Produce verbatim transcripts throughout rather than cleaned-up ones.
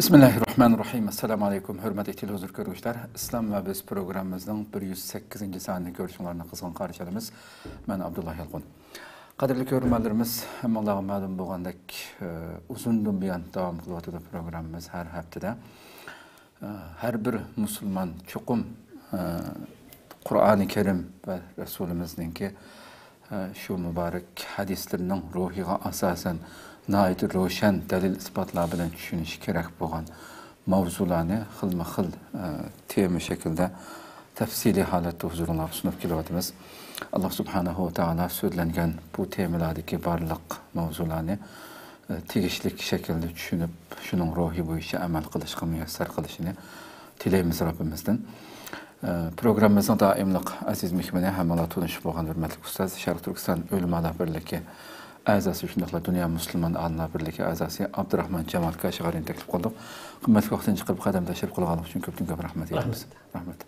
بىسمىللاھىررەھمانىررەھىم. ئەسسالامۇ ئەلەيكۇم، ھۆرمەتلىك تېلېۋىزور كۆرگۈچىلەر. ئىسلام ۋە بىز پروگراممىمىزنىڭ بىر يۈز سەككىزىنچى سانىنى كۆرۈشۈڭلارنى قىزغىن قارشى ئالىمىز. مەن ئابدۇللا يالقۇن. قەدىرلىك كۆرۈرمەنلىرىمىز، ھەممىڭلارغا مەلۇم بولغاندەك، ئە، ئۇزۇندىن بۇيان داۋام قىلىۋاتىدۇ پروگراممىمىز ھەر ھەپتىدە. ئە، ھەر بىر مۇسۇلمان چوقۇم، ئە، قۇرئانى كەرىم ۋە رەسۇلىمىزنىڭكى، ئە، شۇ مۇبارەك ھەدىسلىرىنىڭ روھىغا ئاساسەن ناھايىتى روشەن دەلىل-ئىسپاتلار بىلەن چۈشىنىشى كېرەك بولغان ماۋزۇلارنى خىلمۇ خىل، ئە، تېما شەكلىدە تەپسىلىي ھالەتتە ھۇزۇرۇڭلارغا سۇنۇپ كېلىۋاتىمىز. ئاللا سۇبھانەھۇ ۋە تائالا سۆزلەنگەن بۇ تېمىلاردىكى بارلىق ماۋزۇلارنى، ئە، تېگىشلىك شەكىلدە چۈشىنىپ، شۇنىڭ روھى بويىچە ئەمەل قىلىشقا مۇيەسسەر قىلىشىنى تىلەيمىز رەببىمىزدىن. ئە، پروگراممىمىزنىڭ دائىملىق ئەزىز مېھمىنى، ھەممىڭلار تونۇشۇپ بولغان ھۆرمەتلىك ئۇستاز، شەرقىي تۈركىستان ئۆلىمالار بىرلىكى ئەزاسى، شۇنداقلا دۇنيا مۇسۇلمان ئالىملار بىرلىكى ئەزاسى ئابدۇراخمان جامال كاشىغارىنى تەكلىپ قىلدۇق. قىممەتلىك ۋاقتىنى چىقىرىپ قەدەم تەشرىپ قىلغانلىقى ئۈچۈن كۆپتىن كۆپ رەھمەت ئېيتىمىز. رەھمەت.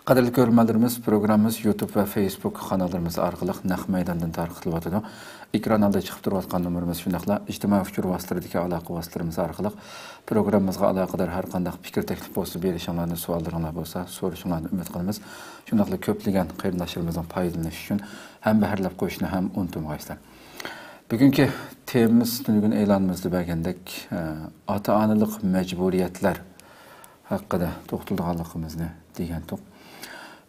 قەدىرلىك كۆرۈرمەنلىرىمىز، پروگراممىمىز يۇتۇب ۋە فېيسبۇك قاناللىرىمىز ئارقىلىق نەق مەيداندىن تارقىتىلىۋاتىدۇ. ئېكران ئالدىدا چىقىپ تۇرۇۋاتقان نومۇرىمىز، شۇنداقلا ئىجتىمائىي ئۇچۇر ۋاسىتىلىرىدىكى ئالاقە ۋاسىتىلىرىمىز ئارقىلىق پروگراممىمىزغا ئالاقىدار ھەر قانداق پىكىر، تەكلىپ بولسا، بېرىشىڭلارنى، سوئاللىرىڭلار بولسا، سورىشىڭلارنى ئۈمىد قىلىمىز. شۇنداقلا كۆپلىگەن قېرىنداشلىرىمىزنىڭ پايدىلىنىشى ئۈچۈن ھەمبەھىرلەپ قويۇشنى ھەم ئۇنتۇمىغايسىلەر. بۈگۈنكى تېمىمىز تۈنۈگۈن ئېلانىمىزدا بەرگەندەك، ئە، ئاتا-ئانىلىق مەجبۇرىيەتلەر ھەققىدە توختىلىدىغانلىقىمىزنى دېگەنتۇق.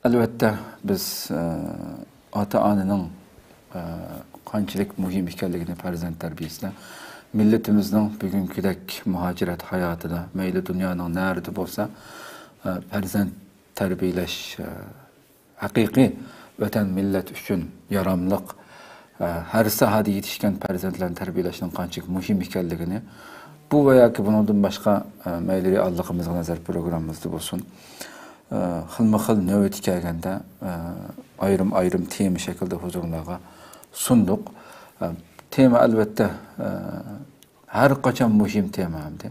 ئەلۋەتتە، بىز، ئە، ئاتا-ئانىنىڭ، ئە، قانچىلىك مۇھىم ئىكەنلىكىنى پەرزەنت تەربىيىسىدە، مىللىتىمىزنىڭ بۈگۈنكىدەك مۇھاجىرەت ھاياتىدا، مەيلى دۇنيانىڭ نەرىدە بولسا، ئە، پەرزەنت تەربىيەلەش، ئە، ھەقىقىي ۋەتەن، مىللەت ئۈچۈن ياراملىق، ئە، ھەر ساھەدە يېتىشكەن پەرزەنتلەرنى تەربىيەلەشنىڭ قانچىلىك مۇھىم ئىكەنلىكىنى، بۇ ۋە ياكى بۇنىڭدىن باشقا، ئە، مەيلى رېئاللىقىمىزغا نەزەر پروگراممىمىزدا بولسۇن، ئە، خىلمۇ خىل نۆۋىتى كەلگەندە، ئە، ئايرىم-ئايرىم تېما شەكلىدە ھۇزۇرۇڭلارغا سۇندۇق. ئە، تېما، ئەلۋەتتە، ئە، ھەر قاچان مۇھىم تېما ئەمدى.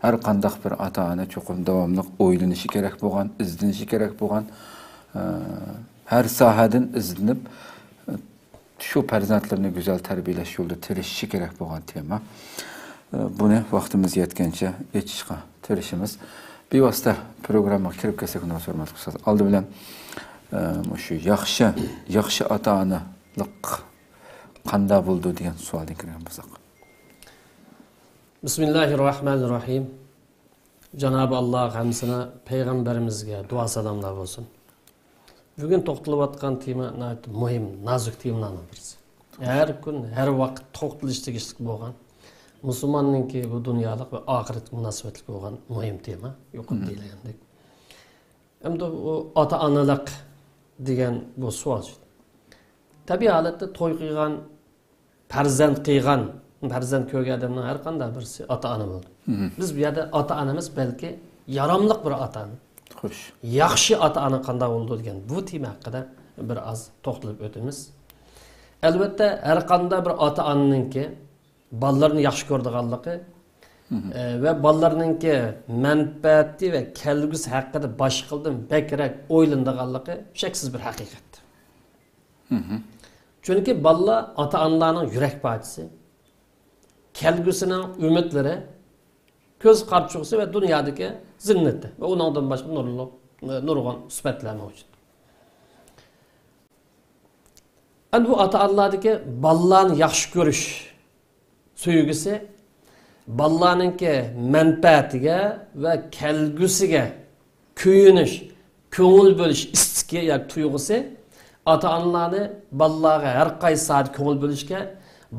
ھەر قانداق بىر ئاتا-ئانا چوقۇم داۋاملىق ئويلىنىشى كېرەك بولغان، ئىزدىنىشى كېرەك بولغان، ئە، ھەر ساھەدىن ئىزدىنىپ، شۇ پەرزەنتلىرىنى گۈزەل تەربىيەلەش يولىدا تىرىشىشى كېرەك بولغان تېما. ئە، بۇنى ۋاقتىمىز يەتكەنچە ئېچىشقا تىرىشىمىز. بىۋاسىتە پروگراممىغا كىرىپ كەتسەك، ھۆرمەتلىك ئۇستاز. ئالدى بىلەن، ئە، مۇشۇ ياخشى، ياخشى ئاتا-ئانىلىق قانداق بولىدۇ دېگەن سوئالدىن كىرگەن بولساق. بىسمىللاھىررەھمانىررەھىم. جانابى ئاللاغا ھەممىسىنى، پەيغەمبىرىمىزگە دۇئا سالاملار بولسۇن. بۈگۈن توختىلىۋاتقان تېما ناھايىتى مۇھىم، نازۇك تېمىلارنىڭ بىرسى. ھەر كۈن، ھەر ۋاقىت توختىلىش تېگىشلىك بولغان، مۇسۇلماننىڭكى بۇ دۇنيالىق ۋە ئاخىرەتكە مۇناسىۋەتلىك بولغان مۇھىم تېما، يۇقىرىدا دېيىلگەندەك. ئەمدى بۇ ئاتا-ئانىلىق دېگەن بۇ سوئال. تەبىئىي ھالەتتە توي قىلغان، پەرزەنت قىلغان، پەرزەنت كۆرگەن ئادەمنىڭ ھەر قانداق بىرسى ئاتا-ئانا بولىدۇ. بىز بۇ يەردە ئاتا-ئانىمىز بەلكى ياراملىق بىر ئاتا-ئانا. خوش. ياخشى ئاتا-ئانا قانداق بولىدۇ دېگەن بۇ تېما ھەققىدە بىر ئاز توختىلىپ ئۆتىمىز. ئەلۋەتتە، ھەر قانداق بىر ئاتا-ئانىنىڭكى بالىلىرىنى ياخشى كۆرىدىغانلىقى، ئە، ۋە بالىلىرىنىڭكى مەنپەئەتى ۋە كەلگۈسى ھەققىدە باشقىلاردىن بەكرەك ئويلىنىدىغانلىقى شەكسىز بىر ھەقىقەت. چۈنكى بالىلار ئاتا-ئانىلارنىڭ يۈرەك پارچىسى، كەلگۈسىنىڭ ئۈمىدلىرى، كۆز قارىچۇقىسى ۋە دۇنيادىكى زىننىتى ۋە ئۇنىڭدىن باشقا نۇرلۇق، نۇرغۇن سۈپەتلەر مەۋجۇت. ئەمدى بۇ ئاتا-ئانىلاردىكى بالىلارنى ياخشى كۆرۈش سۆيگۈسى، بالىلارنىڭكى مەنپەئەتىگە ۋە كەلگۈسىگە كۆيۈنۈش، كۆڭۈل بۆلۈش ئىستىكى ياكى تۇيغۇسى ئاتا-ئانىلارنى بالىلارغا ھەر قايسى ساھەدە كۆڭۈل بۆلۈشكە،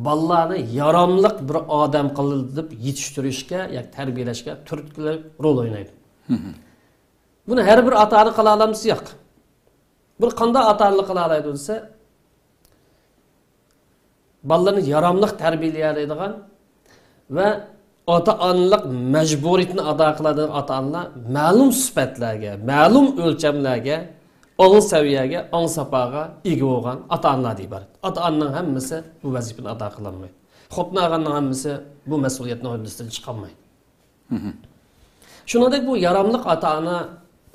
بالىلارنى ياراملىق بىر ئادەم قىلىپ يېتىشتۈرۈشكە ياكى تەربىيەلەشكە تۈرتكىلىك رول ئوينايدۇ. بۇنى ھەر بىر ئاتا-ئانا قىلالامسا؟ ياق. بىر قانداق ئاتا-ئانىلار قىلالايدۇ دېسە، بالىلىرىنى ياراملىق تەربىيەلىيەلەيدىغان ۋە ئاتا-ئانىلىق مەجبۇرىيىتىنى ئادا قىلىدىغان ئاتا-ئانىلار مەلۇم سۈپەتلەرگە، مەلۇم ئۆلچەملەرگە، ئاڭ سەۋىيەگە، ئاڭ ساپاغا ئىگە بولغان ئاتا-ئانىلاردىن ئىبارەت. ئاتا-ئانىنىڭ ھەممىسى بۇ ۋەزىپىنى ئادا قىلالمايدۇ. خوتۇن ئالغاننىڭ ھەممىسى بۇ مەسئۇلىيەتنىڭ ھۆددىسىدىن چىقالمايدۇ. شۇنىڭدەك بۇ ياراملىق ئاتا-ئانا،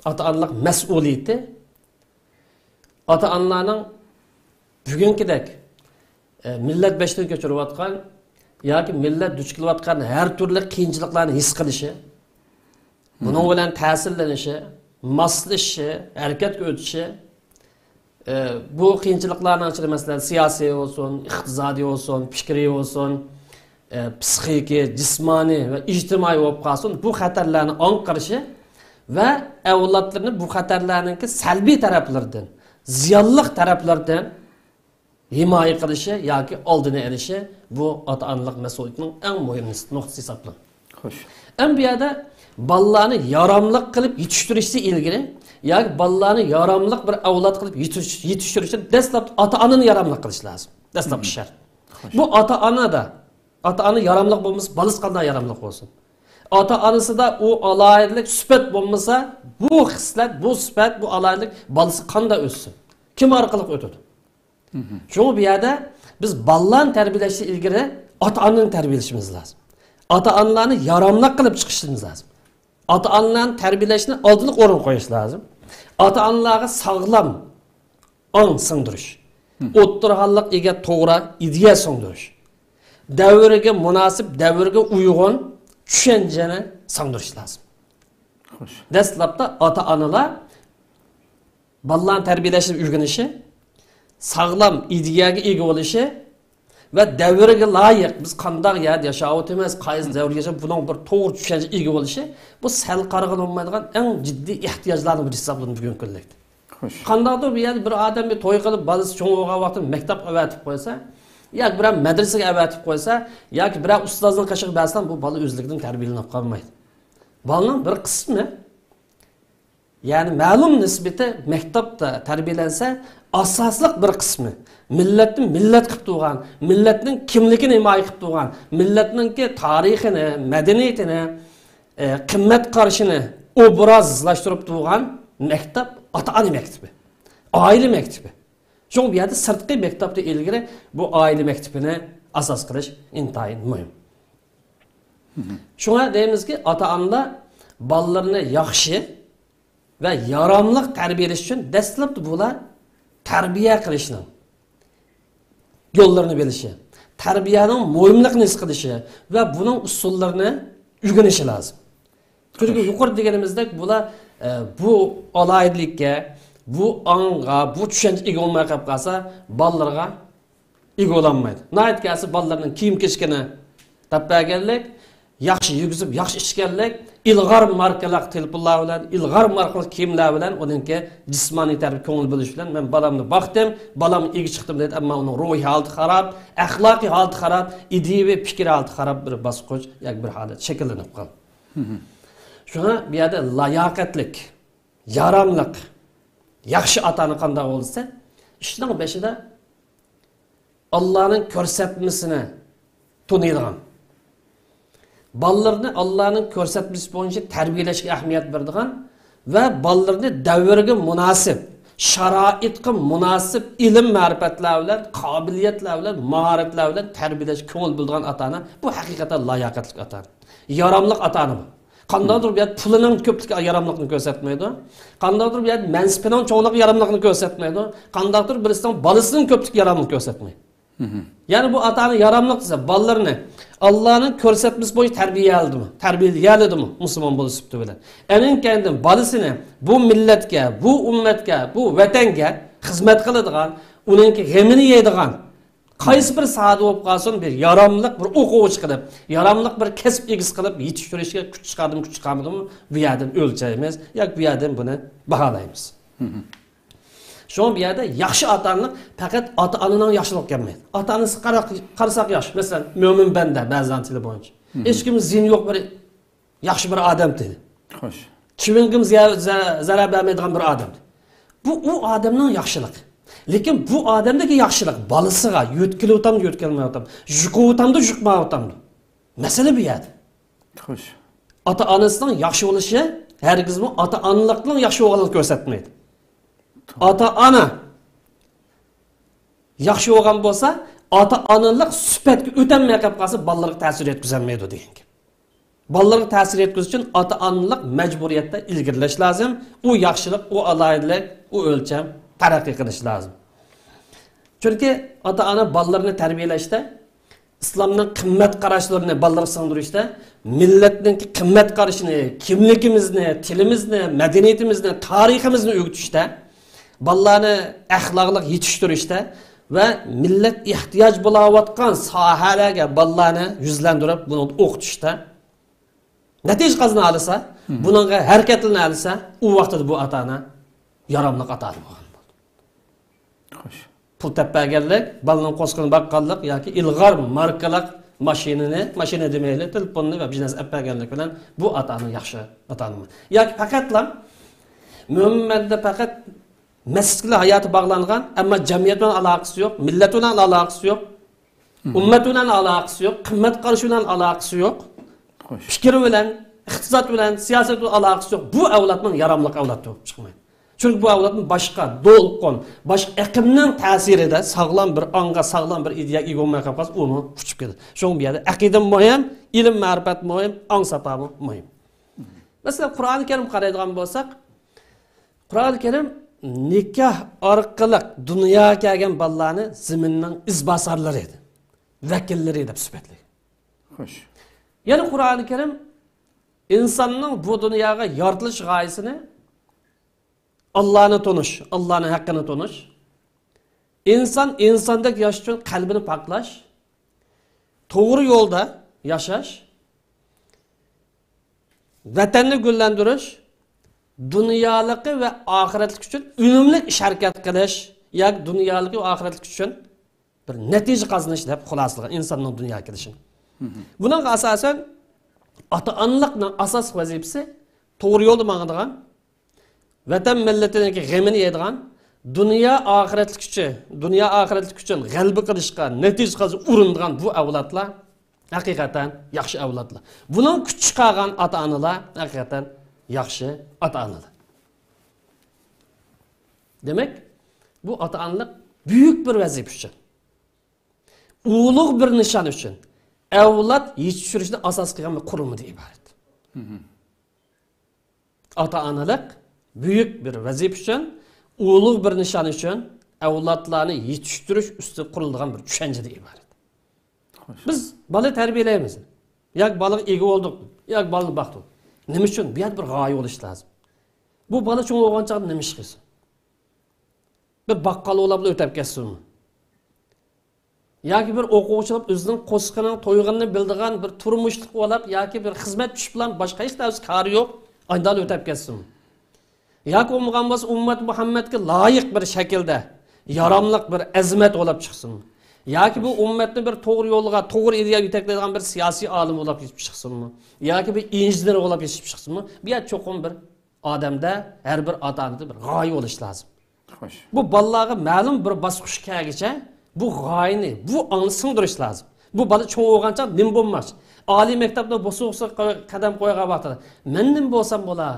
ئاتا-ئانىلىق مەسئۇلىيىتى ئاتا-ئانىلارنىڭ بۈگۈنكىدەك، ئە، مىللەت بېشىدىن كۆچۈرۈۋاتقان ياكى مىللەت دۇچ كېلىۋاتقان ھەر تۈرلۈك قىيىنچىلىقلارنى ھېس قىلىشى، بۇنىڭ بىلەن تەسىرلىنىشى، ماسلىشىشى، ھەرىكەتكە ئۆتۈشى، ئە، بۇ قىيىنچىلىقلارنىڭ ئىچىدە، مەسىلەن، سىياسىي بولسۇن، ئىقتىسادىي بولسۇن، پىكرىي بولسۇن، ئە، پسىخىكى، جىسمانىي ۋە ئىجتىمائىي بولۇپ قالسۇن، بۇ خەتەرلەرنى ئاڭقىرىشى ۋە ئەۋلادلىرىنى بۇ خەتەرلەرنىڭكى سەلبىي تەرەپلىرىدىن، زىيانلىق تەرەپلىرىدىن ھىمايە قىلىشى ياكى ئالدىنى ئېلىشى، بۇ ئاتا-ئانىلىق مەسئۇلىيىتىنىڭ ئەڭ مۇھىم نۇقتىسى ھېسابلىنىدۇ. خوش. ئەمما بۇ يەردە بالىلارنى ياراملىق قىلىپ يېتىشتۈرۈشتىن ئىلگىرى ياكى بالىلارنى ياراملىق بىر ئەۋلاد قىلىپ يېتىش-، يېتىشتۈرۈشتىن دەسلەپ ئاتا-ئانىنى ياراملىق قىلىش لازىم. دەسلەپكى شەرت. خوش. بۇ ئاتا-ئانىدا، ئاتا-ئانا ياراملىق بولمىسا، بالىسى قانداق ياراملىق بولسۇن؟ ئاتا-ئانىسىدا ئۇ ئالاھىدىلىك سۈپەت بولمىسا، بۇ خىسلەت، بۇ سۈپەت، بۇ ئالاھىدىلىك بالىسى قانداق ئۆتسۇن؟ كىم ئارقىلىق ئۆتىدۇ؟ شۇڭا بۇ يەردە بىز بالىلارنى تەربىيەلەشتىن ئىلگىرى ئاتا-ئانىنى تەربىيەلىشىمىز لازىم. ئاتا-ئانىلارنى ياراملىق قىلىپ چىقىشىمىز لازىم. ئاتا-ئانىلارنى تەربىيەلەشنى ئالدىنقى ئورۇنغا قويۇش لازىم. ئاتا-ئانىلارغا ساغلام ئاڭ سىڭدۈرۈش، ئوتتۇرا ھاللىق ئىگە توغرا ئىدىيە سىڭدۈرۈش، دەۋرگە مۇناسىپ، دەۋرگە ئۇيغۇن چۈشەنچىنى سىڭدۈرۈش لازىم. خوش. دەسلەپتە ئاتا-ئانىلار بالىلارنى تەربىيەلەشنى ئۆگىنىشى، ساغلام ئىدىيەگە ئىگە بولۇشى ۋە دەۋرگە لايىق بىز قانداق يەردە ياشاۋاتىمىز، قايسى دەۋردە ياشاپ، بۇنىڭ بىر توغرا چۈشەنچە ئىگە بولۇشى، بۇ سەل قارىغىلى بولمايدىغان ئەڭ جىددىي ئېھتىياجلارنىڭ بىرى ھېسابلىنىدۇ بۈگۈنكى كۈنلۈكتە. خوش. قانداقتۇر بىر يەردە بىر ئادەم بىر توي قىلىپ، بالىسى چوڭ بولغان ۋاقتىدا مەكتەپكە ئەۋەتىپ قويسا، ياكى بىرەر مەدرىسىگە ئەۋەتىپ قويسا، ياكى بىرەر ئۇستازنىڭ قېشىغا بەرسەم، بۇ بالا ئۆزلۈكىدىن تەربىيەلىنىپ قالمايدۇ. بالىنىڭ بىر قىسمى، يەنى مەلۇم نىسبىتى مەكتەپتە تەربىيەلەنسە، ئاساسلىق بىر قىسمى، مىللەتنى مىللەت قىلىپ تۇرغان، مىللەتنىڭ كىملىكىنى ھىمايە قىلىپ تۇرغان، مىللەتنىڭكى تارىخىنى، مەدەنىيىتىنى، ئە، قىممەت قارىشىنى ئوبرازلاشتۇرۇپ تۇرغان مەكتەپ ئاتا-ئانا مەكتىپى، ئائىلە مەكتىپى. شۇڭا بۇ يەردە سىرتقى مەكتەپتىن ئىلگىرى بۇ ئائىلە مەكتىپىنى ئاساس قىلىش ئىنتايىن مۇھىم. شۇڭا دەيمىزكى، ئاتا-ئانىلار بالىلىرىنى ياخشى ۋە ياراملىق تەربىيەلەش ئۈچۈن دەسلەپتە بۇلار تەربىيە قىلىشنىڭ يوللىرىنى بىلىشى، تەربىيەنىڭ مۇھىملىقىنى ھېس قىلىشى ۋە بۇنىڭ ئۇسۇللىرىنى ئۆگىنىشى لازىم. چۈنكى يۇقىرىدا دېگىنىمىزدەك، بۇلار، ئە، بۇ ئالاھىدىلىككە، بۇ ئاڭغا، بۇ چۈشەنچىگە ئىگە بولماي قېلىپ قالسا، بالىلىرىغا ئىگە بولالمايدۇ. ناھايىتى كەلسە بالىلىرىنىڭ كىيىم-كېچىكىنى تاپ بەرگەنلىك، ياخشى يېگۈزۈپ، ياخشى ئىچكەنلىك، ئىلغار ماركىلىق تېلېفونلار بىلەن، ئىلغار ماركىلىق كىيىملەر بىلەن ئۇنىڭكى جىسمانىي تەرەپكە كۆڭۈل بۆلۈش بىلەن، مەن بالامنى باقتىم، بالام ئىگە چىقتىم دەيدۇ، ئەمما ئۇنىڭ روھىي ھالىتى خاراب، ئەخلاقىي ھالىتى خاراب، ئىدىيىۋى پىكىر ھالىتى خاراب بىر باسقۇچ ياكى بىر ھالەت شەكىللىنىپ قالدى. شۇڭا بۇ يەردە لاياقەتلىك، ياراملىق، ياخشى ئاتا-ئانا قانداق بولسا، ئىشنىڭ بېشىدا ئاللانىڭ كۆرسەتمىسىنى تونۇيدىغان، بالىلىرىنى ئاللانىڭ كۆرسەتمىسى بويىچە تەربىيەلەشكە ئەھمىيەت بېرىدىغان ۋە بالىلىرىنى دەۋرگە مۇناسىپ، شارائىتقا مۇناسىپ ئىلىم-مەرىپەتلەر بىلەن، قابىلىيەتلەر بىلەن، ماھارەتلەر بىلەن تەربىيەلەشكە كۆڭۈل بۆلىدىغان ئاتا-ئانا، بۇ ھەقىقەتەن لاياقەتلىك ئاتا-ئانا. ياراملىق ئاتا-ئانا بۇ. قانداقتۇر بۇ يەردە پۇلىنىڭ كۆپلۈكى ياراملىقنى كۆرسەتمەيدۇ. قانداقتۇر بۇ يەردە مەنسىپىنىڭ چوڭلۇقى ياراملىقنى كۆرسەتمەيدۇ. قانداقتۇر بىرسىنىڭ بالىسىنىڭ كۆپلۈكى ياراملىق كۆرسەتمەيدۇ. يەنى بۇ ئاتا-ئانا ياراملىق دېسە، بالىلىرىنى ئاللانىڭ كۆرسەتمىسى بويىچە تەربىيەلىدىمۇ؟ تەربىيەلىدىمۇ؟ مۇسۇلمان بولۇش سۈپىتى بىلەن. ئەنىڭ كەينىدىن بالىسىنى بۇ مىللەتكە، بۇ ئۈممەتكە، بۇ ۋەتەنگە خىزمەت قىلىدىغان، ئۇنىڭكى غېمىنى يەيدىغان، قايسى بىر ساھەدە بولۇپ قالسۇن، بىر ياراملىق بىر ئوقۇغۇچى قىلىپ، ياراملىق بىر كەسىپ ئىگىسى قىلىپ يېتىشتۈرۈشكە كۈچ چىقاردىمۇ، كۈچ چىقارمىدىمۇ، بۇ يەردىن ئۆلچەيمىز ياكى بۇ يەردىن بۇنى باھالايمىز. شۇڭا بۇ يەردە ياخشى ئاتا-ئانىلىق پەقەت ئاتا-ئانىنىڭ ياخشىلىقى كەلمەيدۇ. ئاتا-ئانىسىغا قارا-، قارىساق ياخشى. مەسىلەن، مۆمىن بەندە بەزىلەرنىڭ تىلى بويىچە. ھېچكىمگە زىيىنى يوق بىر ياخشى بىر ئادەم دېدى. خوش. چىۋىنگىمۇ زە-، زە-، زەرەر بەرمەيدىغان بىر ئادەم. بۇ ئۇ ئادەمنىڭ ياخشىلىقى. لېكىن بۇ ئادەمدىكى ياخشىلىق بالىسىغا يۆتكىلىۋاتامدۇ، يۆتكەلمەيۋاتامدۇ، يۇقىۋاتامدۇ، يۇقمايۋاتامدۇ؟ مەسىلە بۇ يەردە. خوش. ئاتا-ئانىسىنىڭ ياخشى بولۇشى ھەرگىزمۇ ئاتا-ئانىلىقنىڭ ياخشى بولغانلىقىنى كۆرسەتمەيدۇ. ئاتا-ئانا ياخشى بولغان بولسا، ئاتا-ئانىلىق سۈپەتكە ئۆتەلمەي قېلىپ قالسا، بالىلارغا تەسىر يەتكۈزەلمەيدۇ دېگەن گەپ. بالىلارغا تەسىر يەتكۈزۈش ئۈچۈن ئاتا-ئانىلىق مەجبۇرىيەتتە ئىلگىرىلەش لازىم. ئۇ ياخشىلىق، ئۇ ئالاھىدىلىك، ئۇ ئۆلچەم تەرەققىي قىلىشى لازىم. چۈنكى ئاتا-ئانا بالىلىرىنى تەربىيەلەشتە ئىسلامنىڭ قىممەت قاراشلىرىنى بالىلارغا سىڭدۈرۈشتە، مىللەتنىڭكى قىممەت قارىشىنى، كىملىكىمىزنى، تىلىمىزنى، مەدەنىيىتىمىزنى، تارىخىمىزنى ئۆگىتىشتە، بالىلارنى ئەخلاقلىق يېتىشتۈرۈشتە ۋە مىللەت ئېھتىياج بولاۋاتقان ساھەلەرگە بالىلارنى يۈزلەندۈرۈپ، بۇنى ئوقۇتۇشتا نەتىجە قازىنالىسا، بۇنىڭغا ھەرىكەتلىنەلىسە، ئۇ ۋاقتىدا بۇ ئاتا-ئانا ياراملىق ئاتا-ئانا بولغان بولىدۇ. خوش. پۇل تەپ بەرگەنلىك، بالىنىڭ قورسىقىنى باققانلىق ياكى ئىلغار ماركىلىق ماشىنىنى، ماشىنا دېمەيلى، تېلېفوننى ۋە بىر نەرسە ئەپ بەرگەنلىك بىلەن بۇ ئاتا-ئانا ياخشى ئاتا-ئانا. ياكى پەقەتلا مۆمىن مەندە پەقەت مەسچىت بىلەن ھاياتى باغلانغان، ئەمما جەمئىيەت بىلەن ئالاقىسى يوق، مىللەت بىلەن ئالاقىسى يوق، ئۈممەت بىلەن ئالاقىسى يوق، قىممەت قارىشى بىلەن ئالاقىسى يوق، خوش. پىكرى بىلەن، ئىقتىساد بىلەن، سىياسەت بىلەن ئالاقىسى يوق. بۇ ئەۋلادنىڭ ياراملىق ئەۋلاد بولۇپ چىقمايدۇ. چۈنكى بۇ ئەۋلادنىڭ باشقا دولقۇن، باشقا ئېقىمنىڭ تەسىرىدە ساغلام بىر ئاڭغا، ساغلام بىر ئىدىيەگە ئىگە بولماي قالغاچ، ئۇمۇ ئۇچۇپ كېتىدۇ. شۇڭا بۇ يەردە ئەقىدە مۇھىم، ئىلىم مەرىپەت مۇھىم، ئاڭ ساپامۇ مۇھىم. مەسىلەن، قۇرئانى كەرىمگە قارايدىغان بولساق، قۇرئانى كەرىم نىكاھ ئارقىلىق دۇنياغا كەلگەن بالىلارنى زېمىننىڭ ئىزباسارلىرى، ۋەكىللىرى دەپ سۈپەتلىگەن. خوش. يەنە قۇرئانى كەرىم ئىنساننىڭ بۇ دۇنياغا يارىتىلىش غايىسىنى ئاللانى تونۇش، ئاللانىڭ ھەققىنى تونۇش، ئىنسان ئىنساندەك ياشاش ئۈچۈن قەلبىنى پاكلاش، توغرا يولدا ياشاش، ۋەتەننى گۈللەندۈرۈش، دۇنيالىقى ۋە ئاخىرەتلىك ئۈچۈن ئۈنۈملۈك ئىش ھەرىكەت قىلىش ياكى دۇنيالىقى ۋە ئاخىرەتلىك ئۈچۈن بىر نەتىجە قازىنىش دەپ خۇلاسىلىغان ئىنساننىڭ دۇنياغا كېلىشىنى. بۇنىڭغا ئاساسەن ئاتا-ئانىلىقنىڭ ئاساسلىق ۋەزىپىسى توغرا يولدا ماڭىدىغان، ۋەتەن مىللىتىنىڭكى غېمىنى يەيدىغان، دۇنيا ئاخىرەتلىك ئۈچۈن، دۇنيا ئاخىرەتلىك ئۈچۈن غەلىبە قىلىشقا، نەتىجە قازىنىشقا ئۇرۇنىدىغان بۇ ئەۋلادلار ھەقىقەتەن ياخشى ئەۋلادلار. بۇنىڭ كۈچ چىقارغان ئاتا-ئانىلار ھەقىقەتەن ياخشى ئاتا-ئانىلار. دېمەك، بۇ ئاتا-ئانىلىق بۈيۈك بىر ۋەزىپە ئۈچۈن، ئۇلۇغ بىر نىشان ئۈچۈن، ئەۋلاد يېتىشتۈرۈشنى ئاساس قىلغان بىر قۇرۇلمىدىن ئىبارەت. ئاتا-ئانىلىق بۈيۈك بىر ۋەزىپە ئۈچۈن، ئۇلۇغ بىر نىشان ئۈچۈن، ئەۋلادلارنى يېتىشتۈرۈش ئۈستىدە قۇرۇلىدىغان بىر چۈشەنچىدىن ئىبارەت. خوش. بىز بالا تەربىيەلەيمىز. ياكى بالىغا ئىگە بولدۇق، ياكى بالىنى باقتۇق. نېمە ئۈچۈن؟ بۇ يەردە بىر غايە بولۇش لازىم. بۇ بالا چوڭ بولغان چاغدا نېمە ئىش قىلسۇن؟ بىر باققال بولاپلا ئۆتەپ كەتسۇنمۇ؟ ياكى بىر ئوقۇغۇچى بولۇپ ئۆزىنىڭ قورسىقىنىڭ تويغىنىنى بىلىدىغان بىر تۇرمۇشلۇق بولاپ ياكى بىر خىزمەت چۈشۈپ بىلەن باشقا ھېچ نەرسە كارى يوق، ئاندىلا ئۆتەپ كەتسۇنمۇ؟ ياكى بولمىغان بولسا ئۈممەت مۇھەممەدكە لايىق بىر شەكىلدە ياراملىق بىر ئەزىمەت بولاپ چىقسۇنمۇ؟ ياكى بۇ ئۈممەتنى بىر توغرا يولغا، توغرا ئىدىيە يېتەكلەيدىغان بىر سىياسىي ئالىم بولاپ يېتىپ چىقسۇنمۇ؟ ياكى بىر ئىنژېنېر بولاپ يېتىپ چىقسۇنمۇ؟ بۇ يەردە چوقۇم بىر ئادەمدە، ھەر بىر ئاتا-ئانىدا بىر غايە بولۇش لازىم. خوش. بۇ بالىلارغا مەلۇم بىر باسقۇچقا كەلگۈچە بۇ غايىنى، بۇ ئاڭنى سىڭدۈرۈش لازىم. بۇ بالا چوڭ بولغانچە نېمە بولماقچى؟ ئالىي مەكتەپتە بوسۇغىسىغا قەدەم قويغان ۋاقتىدا، مەن نېمە بولسام بولا؟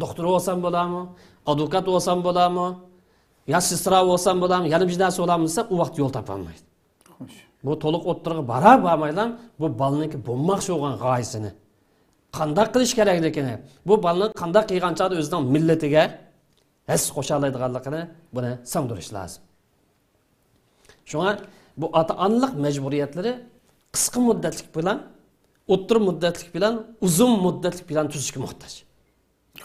دوختۇر بولسام بولامۇ؟ ئادۋوكات بولسام بولامۇ؟ يا سېسترا بولسام بولامۇ؟ يەنە بىر نەرسە بولامۇ دېسە، ئۇ ۋاقىت يول تاپالمايدۇ. خوش. بۇ تولۇق ئوتتۇرىغا بارار بارمايلا، بۇ بالىنىڭكى بولماقچى بولغان غايىسىنى، قانداق قىلىش كېرەكلىكىنى، بۇ بالىنىڭ قانداق قىلغان چاغدا ئۆزىنىڭ مىللىتىگە ھەسسە قوشالايدىغانلىقىنى بۇنى سىڭدۈرۈش لازىم. شۇڭا بۇ ئاتا-ئانىلىق مەجبۇرىيەتلىرى قىسقا مۇددەتلىك پىلان، ئوتتۇرا مۇددەتلىك پىلان، ئۇزۇن مۇددەتلىك پىلان تۈزۈشكە موھتاج.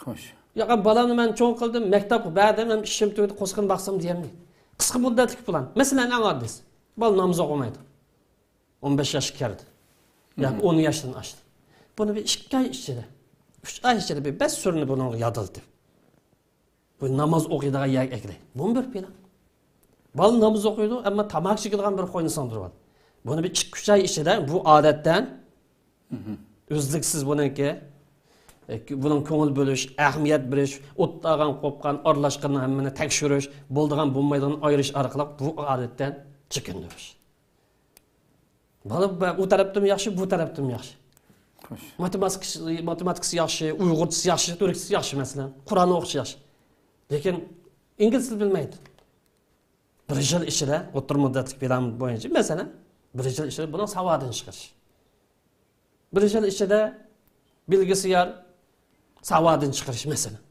خوش. ياق، بالامنى مەن چوڭ قىلدىم، مەكتەپكە بەردىم، ھەم ئىشىم تۈگىدى، قورسىقىنى باقسام دېيەلمەيدۇ. قىسقا مۇددەتلىك پىلان. مەسىلەن، ئەڭ ئاددىيسى. بالا ناماز ئوقۇمايدۇ. ئون بەش ياشقا كىردى. ياكى ئون ياشتىن ئاشتى. بۇنى بىر ئىككى ئاي ئىچىدە، ئۈچ ئاي ئىچىدە بىر بەش سۈرىنى بۇنىڭغا يادلىتىپ، بۇ ناماز ئوقۇيدىغان يەرگە ئەكىلەي. بۇمۇ بىر پىلان. بالا ناماز ئوقۇيدۇ، ئەمما تاماكا چېكىدىغان بىر خوينى سىڭدۈرۈۋالدى. بۇنى بىر ئىككى، ئۈچ ئاي ئىچىدە بۇ ئادەتتىن ئۈزلۈكسىز بۇنىڭكى، ئە، بۇنىڭ كۆڭۈل بۆلۈش، ئەھمىيەت بېرىش، ئوتتاغان، قوپقان، ئارىلاشقاننىڭ ھەممىنى تەكشۈرۈش، بولىدىغان، بولمايدىغىنىنى ئايرىش ئارقىلىق بۇ ئادەتتىن چېكىندۈرۈش. بالا بە-، ئۇ تەرەپتىمۇ ياخشى، بۇ تەرەپتىمۇ ياخشى. خوش. ماتېماتىكىسى، ماتېماتىكىسى ياخشى، ئۇيغۇرچىسى ياخشى، تۈركچىسى ياخشى، مەسىلەن. قۇرئان ئوقۇشى ياخشى. لېكىن ئىنگلىز تىلى بىلمەيدۇ. بىر يىل ئىچىدە ئوتتۇرا مۇددەتلىك پىلان بويىچە، مەسىلەن، بىر يىل ئىچىدە بۇنىڭ ساۋادىنى چىقىرىش. بىر يىل ئىچىدە بىلگۈسىيار ساۋادىنى چىقىرىش، مەسىلەن.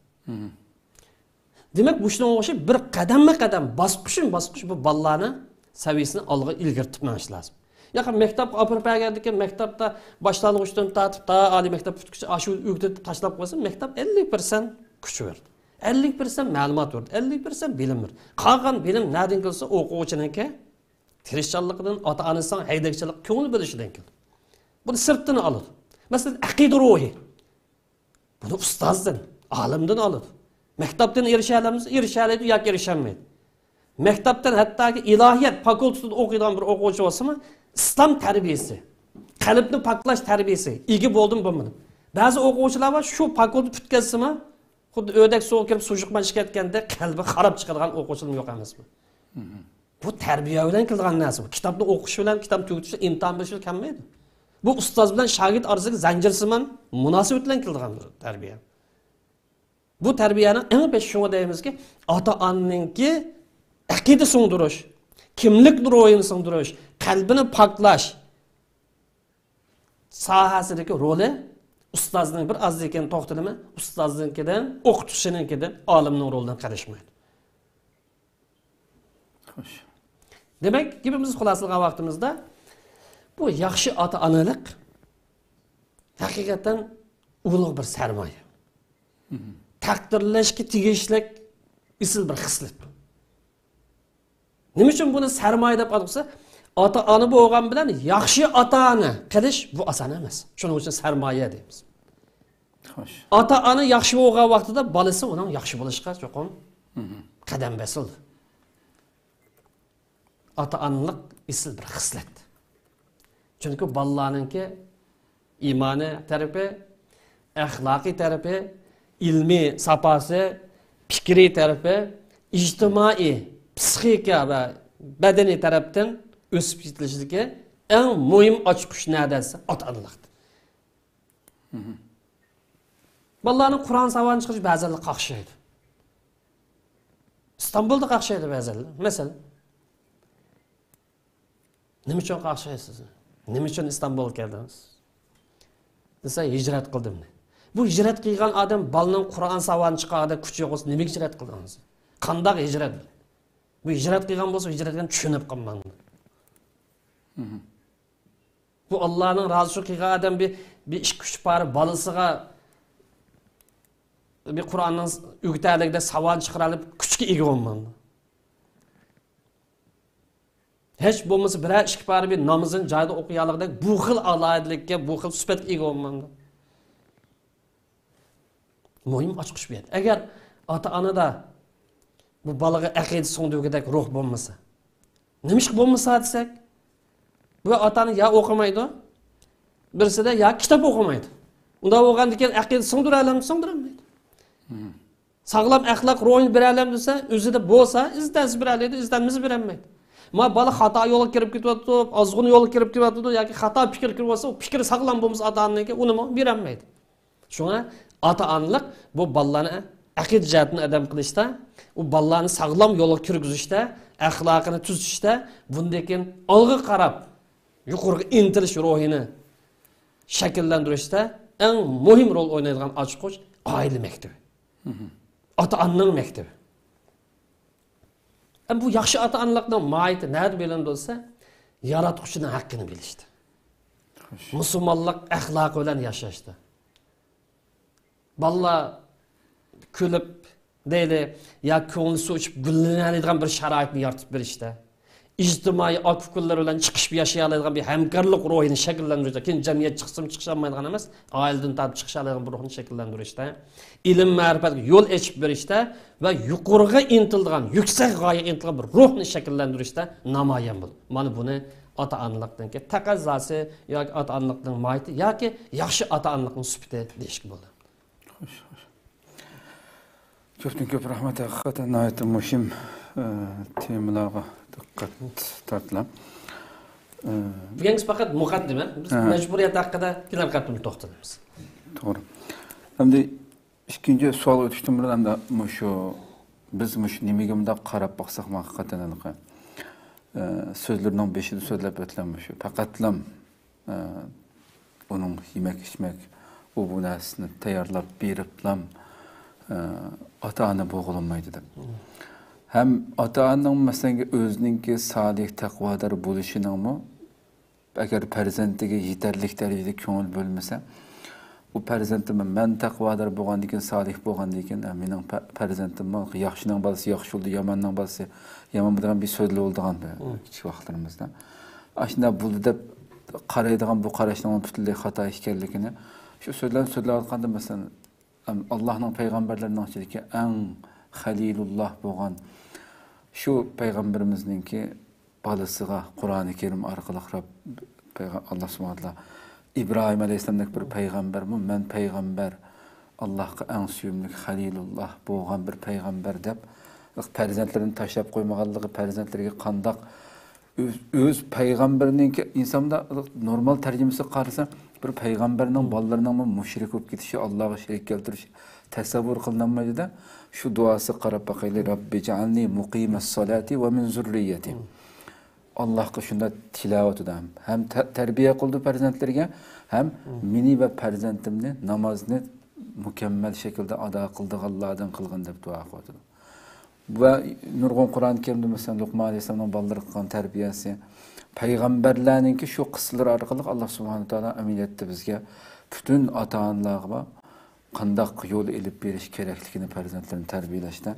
دېمەك، مۇشۇنىڭغا ئوخشاپ بىر قەدەممۇ قەدەم، باسقۇچمۇ باسقۇچ بۇ بالىلارنى سەۋىيەسىنى ئالغا ئىلگىرىتىپ مېڭىش لازىم. ياكى مەكتەپكە ئاپىرىپ بەرگەندىن كېيىن، مەكتەپتە باشلانغۇچتىن تارتىپ تا ئالىي مەكتەپ پۈتكۈچە ئاشۇ ئۆگىتىپ تاشلاپ قويسا، مەكتەپ ئەللىك پىرسەنت كۈچ بېرىدۇ. ئەللىك پىرسەنت مەلۇمات بېرىدۇ. ئەللىك پىرسەنت بىلىم بېرىدۇ. قالغان بىلىم نەدىن كەلسە، ئوقۇغۇچىنىڭكى تىرىشچانلىقىدىن، ئاتا-ئانىسىنىڭ ھەيدەكچىلىك، كۆڭۈل بۆلۈشىدىن كېلىدۇ. بۇنى سىرتتىن ئالىدۇ. مەسىلەن، ئەقىدە روھى. بۇنى ئۇستازدىن، ئالىمدىن ئالىدۇ. مەكتەپتىن ئېرىشەلەمسە، ئېرىشەلەيدۇ ياكى ئېرىشەلمەيدۇ. مەكتەپتىن ھەتتاكى ئىلاھىيات فاكۇلتېتىدا ئوقۇيدىغان بىر ئوقۇغۇچى بولسىمۇ، ئىسلام تەربىيەسى، قەلبنى پاكلاش تەربىيەسى ئىگە بولدىمۇ بولمىدىمۇ. بەزى ئوقۇغۇچىلار بار، شۇ فاكۇلتېت پۈتكەزسىمۇ، خۇددى ئۆردەك سۇغا كىرىپ سۇژۇقمەن ئىچىۋەتكەندەك قەلبى خاراب چىقىدىغان ئوقۇغۇچىلارمۇ يوق ئەمەسمۇ. بۇ تەربىيە بىلەن كېلىدىغان نەرسە. بۇ كىتابنى ئوقۇش بىلەن، كىتابنى تۈگىتىش بىلەن، ئىمتىھان بېرىش بىلەن كەلمەيدۇ. بۇ ئۇستاز بىلەن شاگىرت ئارىسىدىكى زەنجىرسىمان مۇناسىۋەت بىلەن كېلىدىغان بىر تەربىيە. بۇ تەربىيەنىڭ ئەڭ بېشى، شۇڭا دەيمىزكى، ئاتا-ئانىنىڭكى ئەقىدە سىڭدۈرۈش، كىملىك روھىنى سىڭدۈرۈش، قەلبىنى پاكلاش ساھەسىدىكى رولى ئۇستازنىڭ، بىر ئازدىن كېيىن توختىلىمەن، ئۇستازنىڭكىدىن، ئوقۇتقۇچىنىڭكىدىن، ئالىمنىڭ رولىدىن قېلىشمايدۇ. خوش. دېمەك، گېپىمىزنى خۇلاسىلىغان ۋاقتىمىزدا، بۇ ياخشى ئاتا-ئانىلىق ھەقىقەتەن ئۇلۇغ بىر سەرمايە. تەقدىرلەشكە تېگىشلىك ئېسىل بىر خىسلەت. نېمە ئۈچۈن بۇنى سەرمايە دەپ ئاتىغۇسى؟ ئاتا-ئانا بولغان بىلەن ياخشى ئاتا-ئانا قىلىش بۇ ئاسان ئەمەس. شۇنىڭ ئۈچۈن سەرمايە دەيمىز. خوش. ئاتا-ئانا ياخشى بولغان ۋاقتىدا بالىسى ئۇنىڭ ياخشى بولۇشىغا چوقۇم قەدەم بېسىلىدۇ. ئاتا-ئانىلىق ئېسىل بىر خىسلەت. چۈنكى بالىلارنىڭكى ئىمانىي تەرىپى، ئەخلاقىي تەرىپى، ئىلمىي ساپاسى، پىكرىي تەرىپى، ئىجتىمائىي، پسىخىكا ۋە بەدىنىي تەرەپتىن ئۆسۈپ يېتىلىشىدىكى ئەڭ مۇھىم ئاچقۇچ نەدە دېسە، ئاتا-ئانىلىقتا. بالىلارنىڭ قۇرئان ساۋاتىنى چىقىرىش بەزەنلەر قاقشايدۇ. ئىستانبۇلدا قاقشايدۇ بەزەنلەر. مەسىلەن، نېمە ئۈچۈن قاقشايسىز؟ نېمە ئۈچۈن ئىستانبۇلغا كەلدىڭىز؟ دېسە، ھىجرەت قىلدىم دەيدۇ. بۇ ھىجرەت قىلغان ئادەم بالىنىڭ قۇرئان ساۋاتىنى چىقارغاندا كۈچى يوق بولسا، نېمىگە ھىجرەت قىلدىڭىز؟ قانداق ھىجرەت؟ بۇ ھىجرەت قىلغان بولسا، ھىجرەت قىلغان چۈشىنىپ قالماڭ. بۇ ئاللانىڭ رازى شۇ قىلغان ئادەم بىر، بىر ئىككى ئۈچ پارە بالىسىغا بىر قۇرئاننىڭ ئۆگىتەلىگىدە ساۋات چىقىرالاپ كۈچكە ئىگە بولمامدۇ؟ ھېچ بولمىسا بىرەر ئىككى پارە بىر نامىزىنى جايىدا ئوقۇيالىغۇدەك بۇ خىل ئالاھىدىلىككە، بۇ خىل سۈپەتكە ئىگە بولمامدۇ؟ مۇھىم ئاچقۇچ بۇ يەردە. ئەگەر ئاتا-ئانىدا بۇ بالىغا ئەقىدە سىڭدۈرگۈدەك روھ بولمىسا، نېمىشقا بولمىسا دېسەك، بۇ ئاتا-ئانا يا ئوقۇمايدۇ، بىرسىدە يا كىتاب ئوقۇمايدۇ. ئۇنداق بولغاندىن كېيىن ئەقىدە سىڭدۈرەلەمدۇ؟ سىڭدۈرەلمەيدۇ. ساغلام ئەخلاق روھىنى بېرەلەمدۇ دېسە، ئۆزىدە بولسا ئىزدەنسە بېرەلەيدۇ، ئىزدەنمىسە بېرەلمەيدۇ. ما بالا خاتا يولغا كىرىپ كېتىۋاتىدۇ، ئازغۇن يولغا كىرىپ كېتىۋاتىدۇ ياكى خاتا پىكىر كىرىۋاتسا، ئۇ پىكرى ساغلام بولمىسا ئاتا-ئانىنىڭكى، ئۇنىمۇ بېرەلمەيدۇ. شۇڭا ئاتا-ئانىلىق بۇ بالىلارنى ئەقىدە جەھەتتىن ئادەم قىلىشتا، ئۇ بالىلارنى ساغلام يولغا كىرگۈزۈشتە، ئەخلاقىنى تۈزىتىشتە، بۇندىن كېيىن ئالغا قاراپ يۇقىرىغا ئىنتىلىش روھىنى شەكىللەندۈرۈشتە ئەڭ مۇھىم رول ئوينايدىغان ئاچقۇچ ئائىلە مەكتىپى. ئاتا-ئانىنىڭ مەكتىپى. ئەمما بۇ ياخشى ئاتا-ئانىلىقنىڭ ماھىيىتى نەدە بىلىنىدۇ دېسە، ياراتقۇچىنىڭ ھەققىنى بىلىشتە. خوش. مۇسۇلمانلىق ئەخلاقى بىلەن ياشاشتا. بالىلار كۈلۈپ، دەيلى، يا كۆڭلى سۇ ئىچىپ گۈللىنەلەيدىغان بىر شارائىتنى يارىتىپ بېرىشتە. ئىجتىمائىي ئاكا-ئۇكىلىرى بىلەن چىقىشىپ ياشىيالايدىغان بىر ھەمكارلىق روھىنى شەكىللەندۈرۈشتە، كېيىن جەمئىيەت چىقسىمۇ چىقىشالمايدىغان ئەمەس، ئائىلىدىن تارتىپ چىقىشالايدىغان بىر روھنى شەكىللەندۈرۈشتە، ئىلىم-مەرىپەتكە يول ئېچىپ بېرىشتە ۋە يۇقىرىغا ئىنتىلىدىغان، يۈكسەك غايىگە ئىنتىلىدىغان بىر روھنى شەكىللەندۈرۈشتە نامايان بولىدۇ. مانا بۇنى ئاتا-ئانىلىقنىڭكى تەقەززاسى ياكى ئاتا-ئانىلىقنىڭ ماھىيىتى ياكى ياخشى ئاتا-ئانىلىقنىڭ سۈپىتى دېيىشكە بولىدۇ. خوش، خوش. كۆپتىن كۆپ رەھمەت، ھەقىقەتەن ناھايىتى مۇھىم، ئە، تېمىلارغا دىققەت تارتىلغان. ئە، بۈگۈنكىسى پەقەت مۇقەددىمە. بىز ھە. مەجبۇرىيەت ھەققىدە كېلەر قېتىمدا توختىلىمىز. توغرا. ئەمدى ئىككىنچى سوئال ئۆتۈشتىن بۇرۇن، ئەمدى مۇشۇ، بىز مۇشۇ نېمىگە مۇنداق قاراپ باقساق، ھەقىقەتەن ھېلىقى، ئە، سۆزلىرىنىڭ بېشىدا سۆزلەپ ئۆتكەن مۇشۇ پەقەتلا ئە، ئۇنىڭ يېمەك-ئىچمەك، ئۇ بۇ نەرسىنى تەييارلاپ بېرىپلا، ئە، ئاتا-ئانا بولغىلى بولمايدۇ دەپ. ھەم ئاتا-ئانىنىڭ، مەسىلەن، ئۆزىنىڭكى سالىھ، تەقۋادار بولۇشىنىڭمۇ ئەگەر پەرزەنتىگە يېتەرلىك دەرىجىدە كۆڭۈل بۆلمىسە، ئۇ پەرزەنتىم مەن تەقۋادار بولغاندىن كېيىن، سالىھ بولغاندىن كېيىن، مېنىڭ پە-، پەرزەنتىممۇ ياخشىنىڭ بالىسى ياخشى بولدى، ياماننىڭ بالىسى يامان بولىدىغان بىر سۆزلىرى بولىدىغان بىر كىچىك ۋاقىتلىرىمىزدا. ئاشۇنداق بولدى دەپ قارايدىغان بۇ قاراشنىڭ پۈتۈنلەي خاتا ئىكەنلىكىنى، شۇ سۆزلەرنى سۆزلەۋاتقاندا، مەسىلەن، ئەم، ئاللاھنىڭ پەيغەمبەرلىرىنىڭ ئىچىدىكى ئەڭ خەلىلۇللاھ بولغان شۇ پەيغەمبىرىمىزنىڭكى بالىسىغا قۇرئانى كەرىم ئارقىلىق رەب-، پەيغە-، ئاللاھ سۇبھانەھۇ ۋە تائالا ئىبراھىم ئەلەيھىسسالامدەك بىر پەيغەمبەرمۇ، مەن پەيغەمبەر، ئاللاھقا ئەڭ سۆيۈملۈك خەلىلۇللاھ بولغان بىر پەيغەمبەر دەپ، پەرزەنتلىرىنى تاشلاپ قويمىغانلىقى، پەرزەنتلىرىگە قانداق ئۆز، ئۆز پەيغەمبىرىنىڭكى، ئىنساندا نورمال تەرجىمىسىگە قارىسا، بىر پەيغەمبەرنىڭ بالىلىرىنىڭمۇ مۇشرىك بولۇپ كېتىشى، ئاللاھقا شېرىك كەلتۈرۈش تەسەۋۋۇر قىلىنالمايدۇ-دە. شۇ دۇئاسىگە قاراپ باقايلى، رەببىجئەلنى مۇقىمەسسالاتى ۋە مىن زۇررىيەتى. ئاللاھقا شۇنداق تىلاۋىتىدە ھەم، ھەم تە-، تەربىيە قىلىدۇ پەرزەنتلىرىگە، ھەم مېنى ۋە پەرزەنتىمنى نامازنى مۇكەممەل شەكىلدە ئادا قىلىدىغانلاردىن قىلغىن دەپ دۇئا قىلىۋاتىدۇ. ۋە نۇرغۇن قۇرئان كەرىمدە، مەسىلەن، لۇقمان ئەلەيھىسسالامنىڭ بالىلىرىغا قىلغان تەربىيەسى، پەيغەمبەرلەرنىڭكى شۇ قىسسىلىرى ئارقىلىق ئاللاھ سۇبھانەھۇ ۋە تائالا ئەمەلىيەتتە بىزگە پۈتۈن ئاتا-ئانىلارغا قانداق يول ئېلىپ بېرىش كېرەكلىكىنى، پەرزەنتلىرىنى تەربىيەلەشتە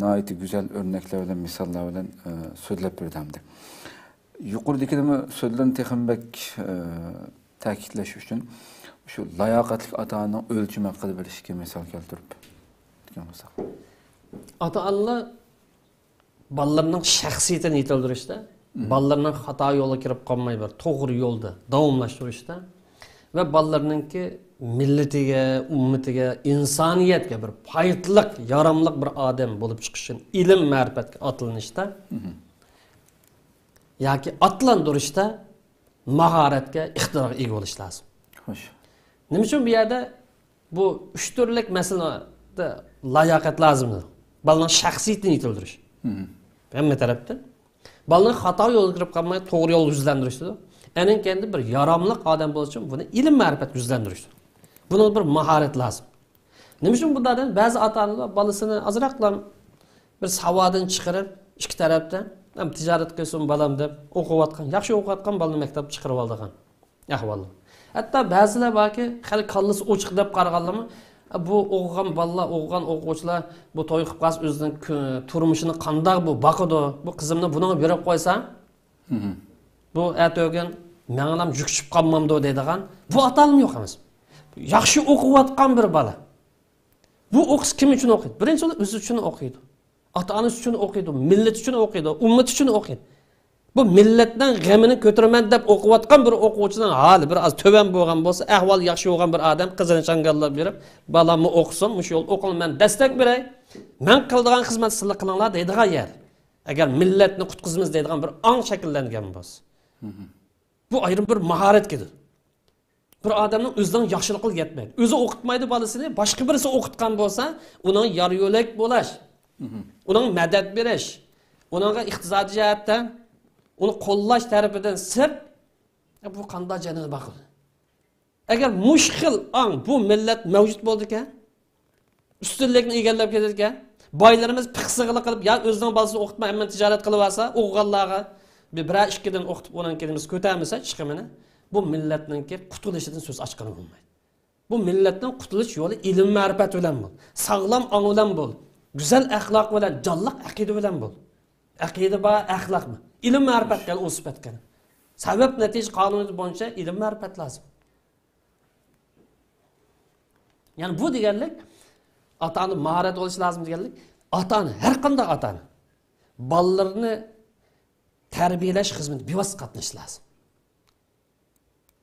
ناھايىتى گۈزەل ئۆرنەكلەر بىلەن، مىساللار بىلەن، ئە، سۆزلەپ بەردى ئەمدى. يۇقىرىدىكىدىنمۇ سۆزلىرىنى تېخىمۇ بەك، ئە، تەكىتلەش ئۈچۈن شۇ لاياقەتلىك ئاتا-ئانىنىڭ ئۆلچىمى ھەققىدە بىر ئىككى مىسال كەلتۈرۈپ ئۆتكەن بولساق. ئاتا-ئانىلار بالىلىرىنىڭ شەخسىيىتىنى يېتىلدۈرۈشتە، بالىلىرىنىڭ خاتا يولغا كىرىپ قالماي، بىر توغرا يولدا داۋاملاشتۇرۇشتا ۋە بالىلىرىنىڭكى مىللىتىگە، ئۈممىتىگە، ئىنسانىيەتكە بىر پايدىلىق، ياراملىق بىر ئادەم بولۇپ چىقىش ئۈچۈن ئىلىم-مەرىپەتكە ئاتلىنىشتا ياكى ئاتلاندۇرۇشتا ماھارەتكە، ئىقتىدارغا ئىگە بولۇش لازىم. خوش. نېمە ئۈچۈن بۇ يەردە بۇ ئۈچ تۈرلۈك مەسىلىدە لاياقەت لازىم؟ بالىنىڭ شەخسىيىتىنى يېتىلدۈرۈش. ھەممە تەرەپتىن. بالىنىڭ خاتا يولغا كىرىپ قالماي، توغرا يولغا يۈزلەندۈرۈشتۇر. ئەنىڭ كەينىدە بىر ياراملىق ئادەم بولۇش ئۈچۈن بۇنى ئىلىم-مەرىپەتكە يۈزلەندۈرۈشتۇر. بۇنىڭ بىر ماھارەت لازىم. نېمە ئۈچۈن بۇنداق دەيمەن؟ بەزى ئاتا-ئانىلار بالىسىنى ئازراقلا بىر ساۋادىنى چىقىرىپ، ئىككى تەرەپتە، ھەم تىجارەت قىلسۇن بالام دەپ ئوقۇۋاتقان، ياخشى ئوقۇۋاتقان بالىنى مەكتەپكە چىقىرىۋالىدىغان ئەھۋاللار. ھەتتا بەزىلەر باركى، خېلى كاللىسى ئوچۇق دەپ قارىغانلارمۇ، بۇ ئوقۇغان بالىلار، ئوقۇغان ئوقۇغۇچىلار بۇ توي قىلىپ قالسا ئۆزىنىڭ كۆ-، تۇرمۇشىنى قانداق بۇ باقىدۇ، بۇ قىزىمنى بۇنىڭغا بېرىپ قويسام، بۇ ئەتىگۈن ماڭىلام يۈك چۈشۈپ قالمامدۇ دەيدىغان بۇ ئاتا-ئانىمۇ يوق ئەمەس. ياخشى ئوقۇۋاتقان بىر بالا. بۇ ئوقۇسا كىم ئۈچۈن ئوقۇيدۇ؟ بىرىنچى ئورۇندا ئۆزى ئۈچۈن ئوقۇيدۇ. ئاتا-ئانىسى ئۈچۈن ئوقۇيدۇ، مىللىتى ئۈچۈن ئوقۇيدۇ، ئۈممىتى ئۈچۈن ئوقۇيدۇ. بۇ مىللەتنىڭ غېمىنى كۆتۈرىمەن دەپ ئوقۇۋاتقان بىر ئوقۇغۇچىنىڭ ھالى بىر ئاز تۆۋەن بولغان بولسا، ئەھۋالى ياخشى بولغان بىر ئادەم قىزىنى چاڭگاللاپ بېرىپ، بالاممۇ ئوقۇسۇن، مۇشۇ يول ئوقۇڭ، مەن دەستەك بېرەي، مەن قىلىدىغان خىزمەتنى سىلەر قىلىڭلار دەيدىغان يەر. ئەگەر مىللەتنى قۇتقۇزىمىز دەيدىغان بىر ئاڭ شەكىللەنگەن بولسا. بۇ ئايرىم بىر ماھارەتكىدۇر. بىر ئادەمنىڭ ئۆزىنىڭ ياخشىلىقىغا يەتمەيدۇ. ئۆزى ئوقۇتمايدۇ بالىسىنى، باشقا بىرسى ئوقۇتقان بولسا، ئۇنىڭ يار يۆلەك بولاش، ئۇنىڭ مەدەت بېرىش، ئۇنىڭغا ئىقتىسادىي جەھەتتە ئۇنى قوللاش تەرىپىدىن سىرت، بۇ قانداق جەننەت باقىدۇ؟ ئەگەر مۇشۇ خىل ئاڭ بۇ مىللەت مەۋجۇت بولىدىكەن، ئۈستۈنلۈكنى ئىگىلەپ كېتىدىكەن. بايلىرىمىز پىخسىقىلىق قىلىپ، يا ئۆزىنىڭ بالىسىنى ئوقۇتماي، ھەممىنى تىجارەت قىلىۋالسا، ئوقۇغانلارغا بىر، بىرەر ئىككىدىن ئوقۇتۇپ، ئۇنىڭ كېيىن بىز كۆتەرمىسە چىقىمىنى، بۇ مىللەتنىڭكى قۇتۇلۇشىدىن سۆز ئاچقىلى بولمايدۇ. بۇ مىللەتنىڭ قۇتۇلۇش يولى ئىلىم-مەرىپەت بىلەن بول، ساغلام ئاڭ بىلەن بول، گۈزەل ئەخلاق بىلەن، جانلىق ئەقىدە بىلەن بول. ئەقىدە بار، ئەخلاق بار. ئىلىم-مەرىپەت قىل، ئۇ سۈپەت قىل. سەۋەب-نەتىجە قانۇنى بويىچە ئىلىم-مەرىپەت لازىم. يەنى بۇ دېگەنلىك، ئاتا-ئانا ماھارەت بولۇشى لازىم دېگەنلىك، ئاتا-ئانا، ھەر قانداق ئاتا-ئانا بالىلىرىنى تەربىيەلەش خىزمىتىگە بىۋاسىتە قاتنىشىشى لازىم.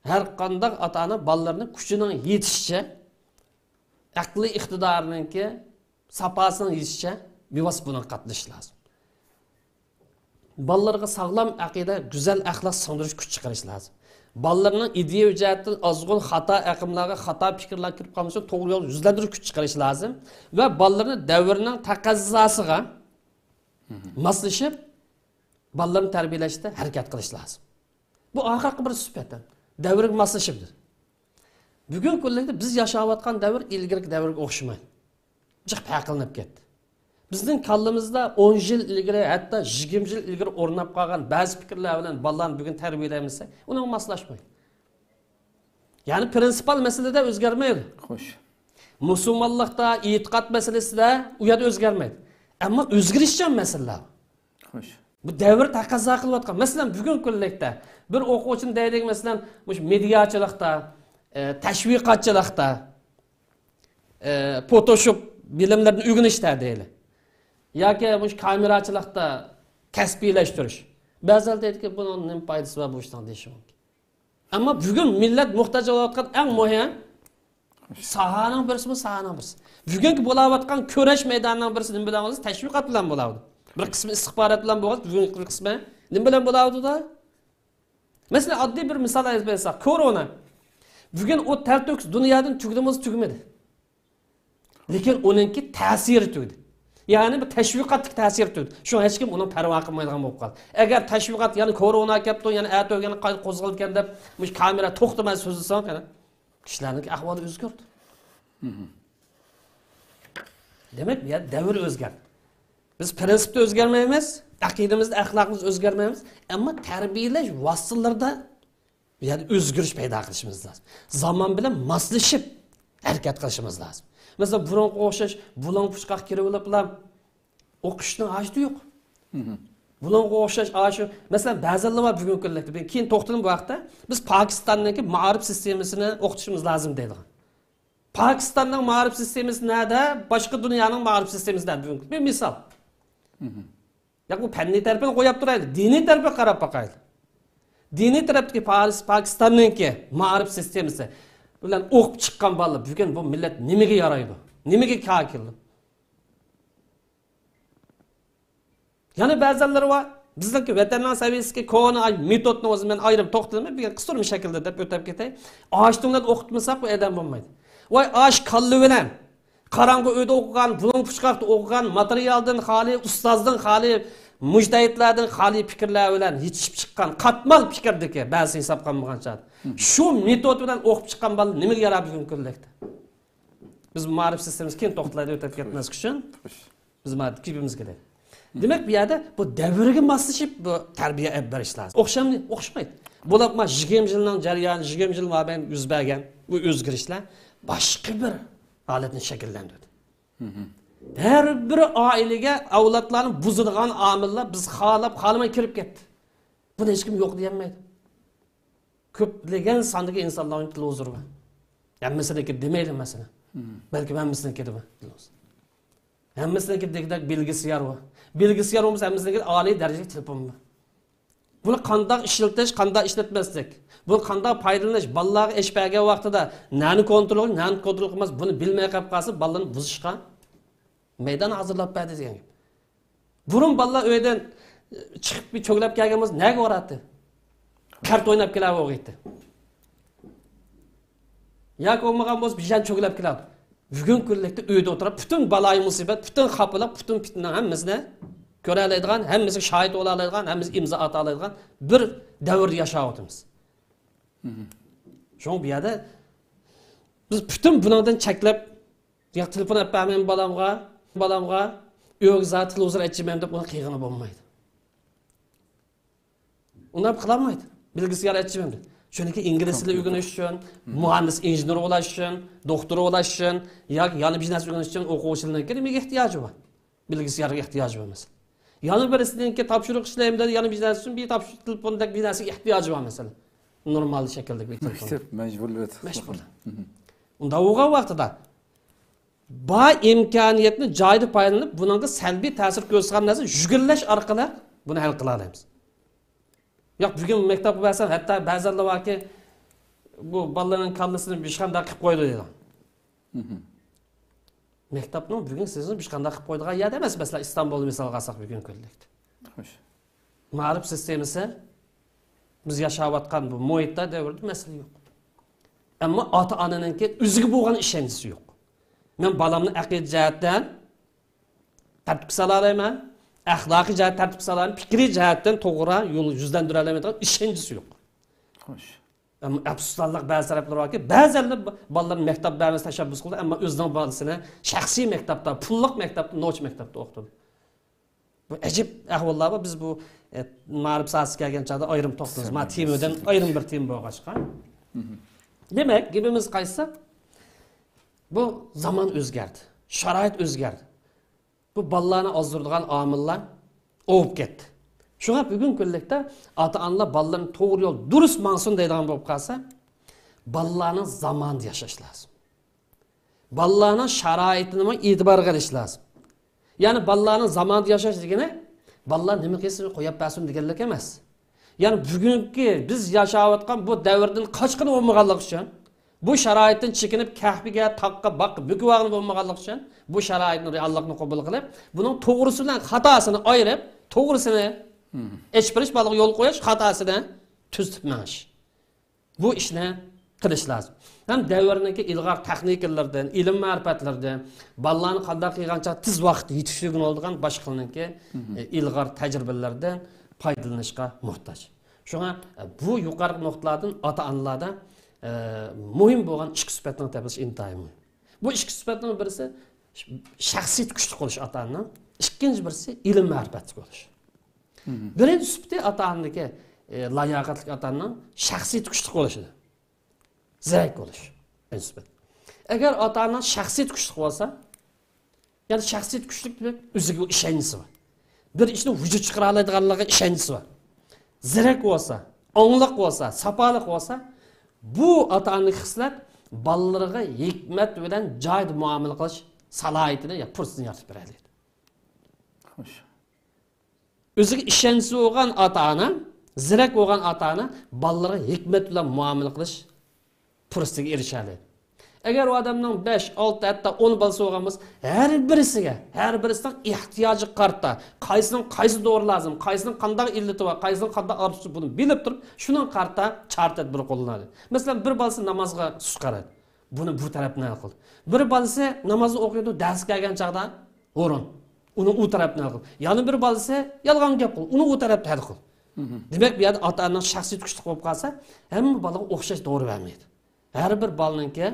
ھەر قانداق ئاتا-ئانا بالىلىرىنى كۈچىنىڭ يېتىشىچە، ئەقلىي ئىقتىدارىنىڭكى ساپاسىنىڭ يېتىشىچە بىۋاسىتە بۇنىڭغا قاتنىشىشى لازىم. بالىلىرىغا ساغلام ئەقىدە، گۈزەل ئەخلاق سىڭدۈرۈش، كۈچ چىقىرىش لازىم. بالىلىرىنىڭ ئىدىيەۋى جەھەتتىن ئازغۇن خاتا ئەقىملەرگە، خاتا پىكىرلەرگە كىرىپ قالمىسۇن، توغرا يولغا يۈزلەندۈرۈش، كۈچ چىقىرىش لازىم. ۋە بالىلىرىنى دەۋرنىڭ تەقەززاسىغا ماسلىشىپ، بالىلىرىنى تەربىيەلەشتە ھەرىكەت قىلىش لازىم. بۇ ئاخىرقى بىر سۈپەت. دەۋرگە ماسلىشىپ. بۈگۈنكى كۈنلۈكتە بىز ياشاۋاتقان دەۋر ئىلگىرىكى دەۋرگە ئوخشىمايدۇ. جىق پەرقلىنىپ كەتتى. بىزنىڭ كاللىمىزدا ئون يىل ئىلگىرى، ھەتتا يىگىرمە يىل ئىلگىرى ئورناپ قالغان بەزى پىكىرلەر بىلەن بالىلارنى بۈگۈن تەربىيەلەيمىز دېسەك، ئۇنىڭغا ماسلاشمايدۇ. يەنى پرىنسىپال مەسىلىدە ئۆزگەرمەيدۇ. خوش. مۇسۇلمانلىقتا، ئېتىقاد مەسىلىسىدە ئۇ يەردە ئۆزگەرمەيدۇ. ئەمما ئۆزگىرىشچان مەسىلىلەر. خوش. بۇ دەۋر تەقەززا قىلىۋاتقان. مەسىلەن، بۈگۈنكى كۈنلۈكتە بىر ئوقۇغۇچىنى دەيلىك، مەسىلەن، مۇشۇ مېدىياچىلىقتا، ئە، تەشۋىقاتچىلىقتا، ئە، فوتوشوپ بىلىملىرىنى ئۆگىنىشتە دەيلى. ياكى مۇشۇ كامېراچىلىقتا كەسپىيلەشتۈرۈش. بەزىلەر دەيدىكى، بۇنىڭ نېمە پايدىسى بار بۇ ئىشنىڭ دېيىشى مۇمكىن. ئەمما بۈگۈن مىللەت موھتاج بولۇۋاتقان ئەڭ مۇھىم ساھەنىڭ بىرسى، بۇ ساھەنىڭ بىرسى. بۈگۈنكى بولاۋاتقان كۈرەش مەيدانىنىڭ بىرسى نېمە بىلەن بولىدۇ؟ تەشۋىقات بىلەن بولاۋاتىدۇ. بىر قىسمى ئىستىخبارات بىلەن بولغاچ، بۈگۈنكى بىر قىسمى نېمە بىلەن بولاۋاتىدۇ؟ مەسىلەن، ئاددىي بىر مىسال ئېلىپ بەرسەك، كورونا. بۈگۈن ئۇ تەر تۆكۈس دۇنيادىن تۈگىدىمۇ تۈگىمىدى. لېكىن ئۇنىڭكى تەسىرى تۈگىدى. يەنى بۇ تەشۋىقاتتىكى تەسىرى تۈگىدى. شۇڭا ھېچكىم ئۇنىڭ پەرۋا قىلمايدىغان بولۇپ قالدى. ئەگەر تەشۋىقات يەنە كورونا كەپتۇ، يەنە ئەتە يەنە قايتا قوزغىلىدىكەن دەپ، مۇشۇ كامېرا توختىماي سۆزلىسەڭ، قېنى، كىشىلەرنىڭ ئەھۋالى ئۆزگەردى. دېمەك، بۇ يەردە دەۋر ئۆزگەردى. بىز پرىنسىپتا ئۆزگەرمەيمىز، ئەقىدىمىزدە، ئەخلاقىمىزدا ئۆزگەرمەيمىز، ئەمما تەربىيەلەش ۋاسىتىلىرىدا بۇ يەردە ئۆزگىرىش پەيدا قىلىشىمىز لازىم. زامان بىلەن ماسلىشىپ ھەرىكەت قىلىشىمىز لازىم. مەسىلەن، بۇرۇنقىغا ئوخشاش بۇلۇڭ پۇچقاق كىرىۋېلىپلا ئوقۇشنىڭ ھاجىتى يوق. بۇلۇڭغا ئوخشاش ئاشۇ، مەسىلەن، بەزىلەر بار بۈگۈنكى كۈنلەردە، كېيىن توختىلىمەن بۇ ھەقتە، بىز پاكىستاننىڭكى مائارىپ سىستېمىسىنى ئوقۇتۇشىمىز لازىم دەيدىغان. پاكىستاننىڭ مائارىپ سىستېمىسى نەدە، باشقا دۇنيانىڭ مائارىپ سىستېمىسى نەدە بۈگۈنكى؟ بىر مىسال. ياق، بۇ پەننىي تەرىپىنى قويۇپ تۇرايلى، دىنىي تەرىپىگە قاراپ باقايلى. دىنىي تەرەپتىكى پارس-، پاكىستاننىڭكى مائارىپ سىستېمىسى بىلەن ئوقۇپ چىققان بالىلار بۈگۈن بۇ مىللەت نېمىگە يارايدۇ؟ نېمىگە كاكىلدۇ؟ يەنە بەزەنلىرى بار، بىزنىڭكى ۋەتەننىڭ سەۋىيەسىدىكى كونا مېتودنىڭ ئۆزى، مەن ئايرىم توختىلىمەن، بىر قىستۇرما شەكىلدە دەپ ئۆتۈپ كېتەي. ئاشۇنىڭ بىلەن ئوقۇتمىساق، بۇ ئادەم بولمايدۇ. ۋاي، ئاش كاللا بىلەن قاراڭغۇ ئۆيدە ئوقۇغان، بۇلۇڭ پۇچقاقتا ئوقۇغان، ماتېرىيالدىن خالىي، ئۇستازدىن خالىي، مۇجتەھىدلەردىن خالىي پىكىرلەر بىلەن يېتىشىپ چىققان قاتمال پىكىردىكى، بەزىسى ھېسابقا ئالمىغان چاغدا، شۇ مېتود بىلەن ئوقۇپ چىققان بالا نېمىگە يارايدۇ بۈگۈنكى كۈنلۈكتە؟ بىز مائارىپ سىستېمىسى كېيىن توختىلايلى، ئۆتۈپ كەتمەسلىك ئۈچۈن. بىز مانا گېپىمىزگە كېلەيلى. دېمەك، بۇ يەردە بۇ دەۋرگە ماسلىشىپ بۇ تەربىيە ئېلىپ بېرىش لازىم. ئوخشامدۇ؟ ئوخشىمايدۇ. بولۇپمۇ يىگىرمە يىلنىڭ جەريانى، يىگىرمە يىل مابەينىدە يۈز بەرگەن بۇ ئۆزگىرىشلەر باشقا بىر ھالەتنى شەكىللەندۈردى. ھەر بىر ئائىلىگە ئەۋلادلارنى بۇزىدىغان ئامىللار بىز خالاپ، خالىماي كىرىپ كەتتى. بۇنى ھېچكىم يوق دېيەلمەيدۇ. كۆپلىگەن ساندىكى ئىنسانلارنىڭ تېلېۋىزورى بار. ھەممىسىنىڭكى دېمەيلى مەسىلەن. بەلكىم ھەممىسىنىڭكىدە بار تېلېۋىزور. ھەممىسىنىڭكى دېگۈدەك بىلگىسىيار بار. بىلگىسىيار بولمىسا، ھەممىسىنىڭكى ئالىي دەرىجىلىك تېلېفون بار. بۇنى قانداق ئىشلىتىش، قانداق ئىشلەتمەسلىك، بۇنى قانداق پايدىلىنىش، بالىلارغا ئېچىپ بەرگەن ۋاقتىدا نەنى كونترول قىلىش، نەنى كونترول قىلماس، بۇنى بىلمەي قېلىپ قالسا، بالىلارنى بۇزۇشقا مەيدان ھازىرلاپ بەردى دېگەن گەپ. بۇرۇن بالىلار ئۆيدىن چىقىپ بىر چۆگىلەپ كەلگەن بولسا، نەگە باراتتى؟ كارت ئويناپ كېلەۋېرەتتى. ياكى بولمىغان بولسا، بىر يەرگە چۆگىلەپ كېلەتتى. بۈگۈنكى كۈنلۈكتە ئۆيدە ئولتۇرۇپ، پۈتۈن بالايىمۇسىبەت، پۈتۈن خاپىلىق، پۈتۈن پىتنىنىڭ ھەممىسىنى كۆرەلەيدىغان، ھەممىسىگە شاھىت بولالايدىغان، ھەممىسىگە ئىمزا ئاتالايدىغان بىر دەۋردە ياشاۋاتىمىز. شۇڭا بۇ يەردە بىز پۈتۈن بۇنىڭدىن چەكلەپ، ياق، تېلېفون ئەپ بەرمەيمەن بالامغا، بالامغا ئۆگزا تېلېۋىزور ئەچىمەن دەپ ئۇنى قىلغىلى بولمايدۇ. ئۇنداق قىلالمايدۇ. بىلگىسىيار ئەچىمەن دەپ. چۈنكى ئىنگلىز تىلى ئۆگىنىش ئۈچۈن، مۇھەندىس، ئىنژېنېر بولاش ئۈچۈن، دوختۇر بولاش ئۈچۈن ياكى يەنە بىر نەرسە ئۆگىنىش ئۈچۈن ئوقۇغۇچىلارنىڭكى نېمىگە ئېھتىياجى بار؟ بىلگىسىيارغا ئېھتىياجى بار، مەسىلەن. يەنە بىرسىنىڭكى تاپشۇرۇق ئىشلەيمەن دەپ، يەنە بىر نەرسە ئۈچۈن بىر تاپشۇرۇق تېلېفوندەك بىر نەرسىگە ئېھتىياجى بار، مەسىلەن. نورمال شەكىلدىكى بىر تېلېفون. مەكتەپ مەجبۇرلىۋەتتى. مەجبۇر. ئۇنداق بولغان ۋاقتىدا بار ئىمكانىيەتنى جايىدا پايدىلىنىپ، بۇنىڭغا سەلبىي تەسىر كۆرسىتىدىغان نەرسە يۈگۈرلەش ئارقىلىق بۇنى ھەل قىلالايمىز. ياق، بۈگۈن مەكتەپكە بەرسەم، ھەتتا بەزىلەر باركى، بۇ بالىلارنىڭ كاللىسىنى ھېچقانداق قىلىپ قويىدۇ دەيدۇ. مەكتەپنىڭ بۈگۈن سىزنى ھېچقانداق قىلىپ قويىدىغان يەردە ئەمەس. مەسىلەن، ئىستانبۇلنى مىسالغا ئالساق بۈگۈنكى كۈنلۈكتە. خوش. مائارىپ سىستېمىسى، بىز ياشاۋاتقان بۇ مۇھىتتا، دەۋردە مەسىلە يوق. ئەمما ئاتا-ئانىنىڭكى ئۆزىگە بولغان ئىشەنچىسى يوق. مەن بالامنى ئەقىدە جەھەتتىن تەرتىپكە سالالايمەن، ئەخلاقىي جەھەتتىن تەرتىپكە سالالايمەن، پىكرىي جەھەتتىن توغرا يول يۈزلەندۈرەلەيمەن دېگەن ئىشەنچىسى يوق. خوش. ئەمما ئەپسۇسلىنارلىق بەزى تەرەپلەر باركى، بەزىلەر بالىلىرىنى مەكتەپ بەرمەس تەشەببۇس قىلىدۇ، ئەمما ئۆزىنىڭ بالىسىنى شەخسىي مەكتەپتە، پۇللۇق مەكتەپتە، نوچى مەكتەپتە ئوقۇتىدۇ. بۇ ئەجەب ئەھۋاللار بار. بىز بۇ، ئە، مائارىپ ساھەسىگە كەلگەن چاغدا ئايرىم توختىلىمىز. مانا تېمىدىن ئايرىم بىر تېما بولغاچقا. دېمەك، گېپىمىز قايسى؟ بۇ زامان ئۆزگەردى. شارائىت ئۆزگەردى. بۇ بالىلارنى ئازدۇرىدىغان ئامىللار ئوۋۇپ كەتتى. شۇڭا بۈگۈنكى كۈنلۈكتە ئاتا-ئانىلار بالىلىرىنى توغرا يول، دۇرۇس ماڭسۇن دەيدىغان بولۇپ قالسا، بالىلارنىڭ زامانىدا ياشاش لازىم. بالىلارنىڭ شارائىتىنىمۇ ئېتىبارغا ئېلىش لازىم. يەنى بالىلارنىڭ زامانىدا ياشاش دېگىنى، بالىلار نېمە قىلسا قويۇپ بەرسۇن دېگەنلىك ئەمەس. يەنى بۈگۈنكى بىز ياشاۋاتقان بۇ دەۋردىن قاچقىلى بولمىغانلىقى ئۈچۈن، بۇ شارائىتتىن چېكىنىپ، كەھپىگە، تاغقا، باغقا مۆكۈۋالغىلى بولمىغانلىقى ئۈچۈن، بۇ شارائىتنى، رېئاللىقنى قوبۇل قىلىپ، بۇنىڭ توغرىسى بىلەن خاتاسىنى ئايرىپ، توغرىسىنى ئېچىپ بېرىش، بالىغا يول قويۇش، خاتاسىنى تۈزىتىپ مېڭىش. بۇ ئىشنى قىلىش لازىم. ھەم دەۋرنىڭكى ئىلغار تېخنىكىلىرىدىن، ئىلىم مەرىپەتلىرىدىن، بالىلارنى قانداق قىلغانچە تېز ۋاقىتتا يېتىشتۈرگىلى بولىدىغان باشقىلارنىڭكى، ئە، ئىلغار تەجرىبىلىرىدىن پايدىلىنىشقا موھتاج. شۇڭا، ئە، بۇ يۇقىرىقى نۇقتىلاردىن ئاتا-ئانىلاردا، ئە، مۇھىم بولغان ئىككى سۈپەتنىڭ تېپىلىشى ئىنتايىن مۇھىم. بۇ ئىككى سۈپەتنىڭ بىرسى شەخسىيىتى كۈچلۈك بولۇش ئاتا-ئانىنىڭ، ئىككىنچى بىرسى ئىلىم مەرىپەتلىك بولۇش. بىرىنچى سۈپىتى ئاتا-ئانىدىكى، ئە، لاياقەتلىك ئاتا-ئانىنىڭ شەخسىيىتى كۈچلۈك بولۇشىدۇر. زېرەك بولۇش. بىرىنچى سۈپەت. ئەگەر ئاتا-ئانىنىڭ شەخسىيىتى كۈچلۈك بولسا، يەنى شەخسىيىتى كۈچلۈك دېمەك، ئۆزىگە ئىشەنچىسى بار. بىر ئىشنى ۋۇجۇدقا چىقىرالايدىغانلىقىغا ئىشەنچىسى بار. زېرەك بولسا، ئاڭلىق بولسا، ساپالىق بولسا، بۇ ئاتا-ئانىدىكى خىسلەت بالىلىرىغا ھېكمەت بىلەن جايىدا مۇئامىلە قىلىش سالاھىيىتىنى يا پۇرسىتىنى يارىتىپ بېرەلەيدۇ. خوش. ئۆزىگە ئىشەنچىسى بولغان ئاتا-ئانا، زېرەك بولغان ئاتا-ئانا بالىلىرىغا ھېكمەت بىلەن مۇئامىلە قىلىش پۇرسىتىگە ئېرىشەلەيدۇ. ئەگەر ئۇ ئادەمنىڭ بەش، ئالتە، ھەتتا ئون بالىسى بولغان بولسا، ھەر بىرسىگە، ھەر بىرسىنىڭ ئېھتىياجىغا قارىتا، قايسىنىڭ قايسى دورا لازىم، قايسىنىڭ قانداق ئىللىتى بار، قايسىنىڭ قانداق ئارزۇسى، بۇنى بىلىپ تۇرۇپ، شۇنىڭغا قارىتا چارە-تەدبىر قوللىنىدۇ. مەسىلەن، بىر بالىسى نامازغا سۇس قارايدۇ. بۇنى بۇ تەرەپتىن ھەل قىل. بىر بالىسى نامازنى ئوقۇيدۇ، دەرسكە كەلگەن چاغدا ھۇرۇن. ئۇنى ئۇ تەرەپتىن ھەل قىل. يەنە بىر بالىسى يالغان گەپ قىل، ئۇنى ئۇ تەرەپتە ھەل قىل. دېمەك، بۇ يەردە ئاتا-ئانىنىڭ شەخسىيىتى كۈچلۈك بولۇپ قالسا، ھەممە بالىغا ئوخشاش دورا بەرمەيدۇ. ھەر بىر بالىنىڭكى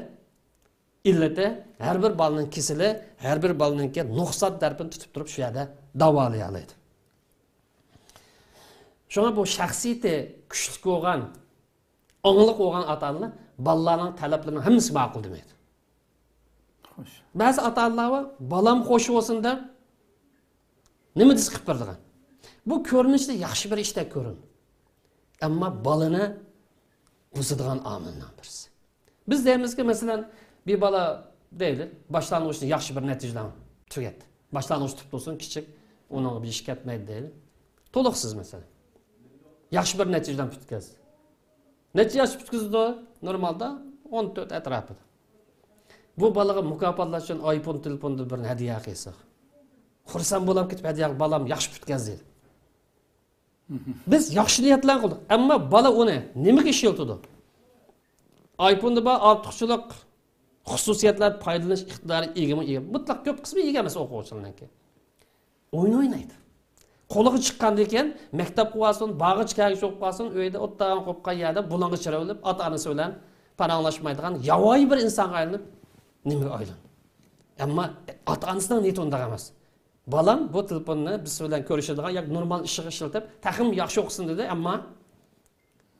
ئىللىتى، ھەر بىر بالىنىڭ كېسىلى، ھەر بىر بالىنىڭكى نۇقسان تەرىپىنى تۇتۇپ تۇرۇپ شۇ يەردە داۋالايالايدۇ. شۇڭا بۇ شەخسىيىتى كۈچلۈك بولغان، ئاڭلىق بولغان ئاتا-ئانىلار بالىلارنىڭ تەلەپلىرىنىڭ ھەممىسى ماقۇل دېمەيدۇ. خوش. بەزى ئاتا-ئانىلار بار، بالام خوش بولسۇن دەپ نېمە دېسە قىلىپ بېرىدىغان. بۇ كۆرۈنۈشتە ياخشى بىر ئىشتەك كۆرۈنىدۇ. ئەمما بالىنى بۇزىدىغان ئامىلنىڭ بىرسى. بىز دەيمىزكى، مەسىلەن، بىر بالا دەيلى، باشلانغۇچتا ياخشى بىر نەتىجىلەر تۈگەتتى. باشلانغۇچ تۇپتۇسۇن كىچىك، ئۇنىڭغا بىر ئىش كەتمەيدۇ دەيلى. تولۇقسىز مەسىلەن. ياخشى بىر نەتىجىلەر پۈتكەز. نەچچە ياش پۈتكۈزىدۇ؟ نورمالدا ئون تۆت ئەتراپىدا. بۇ بالىغا مۇكاپاتلاش ئۈچۈن ئايفون تېلېفوندىن بىرنى ھەدىيە قىلساق، خۇرسەن بولاپ كېتىپ ھەدىيە قىلىپ، بالام ياخشى پۈتكەز دەيدۇ. بىز ياخشى نىيەتلەرنى قىلدۇق، ئەمما بالا ئۇنى نېمىگە ئىشلىتىدۇ؟ ئايفوندا بار ئارتۇقچىلىق خۇسۇسىيەتلەر، پايدىلىنىش ئىقتىدارى ئىگىمۇ ئىگە؟ مۇتلەق كۆپ قىسمى ئىگە ئەمەس ئوقۇغۇچىلارنىڭكى. ئويۇن ئوينايدۇ. قولىغا چىققاندىن كېيىن مەكتەپكە بارسۇن، باغچە كەلگۈچى بولۇپ قالسۇن، ئۆيدە ئوتتاغان قوپقان يەردە بۇلۇڭغا چىرىۋېلىپ، ئاتا-ئانىسى بىلەن پاراڭلاشمايدىغان ياۋايى بىر ئىنسانغا ئايلىنىپ نېمىگە ئايلىنىدۇ؟ ئەمما ئاتا-ئانىسىنىڭ نىيىتى ئۇنداق ئەمەس. بالام بۇ تېلېفوننى بىز بىلەن كۆرۈشىدىغان ياكى نورمال ئىشىغا ئىشلىتىپ، تېخىمۇ ياخشى ئوقۇسۇن دېدى، ئەمما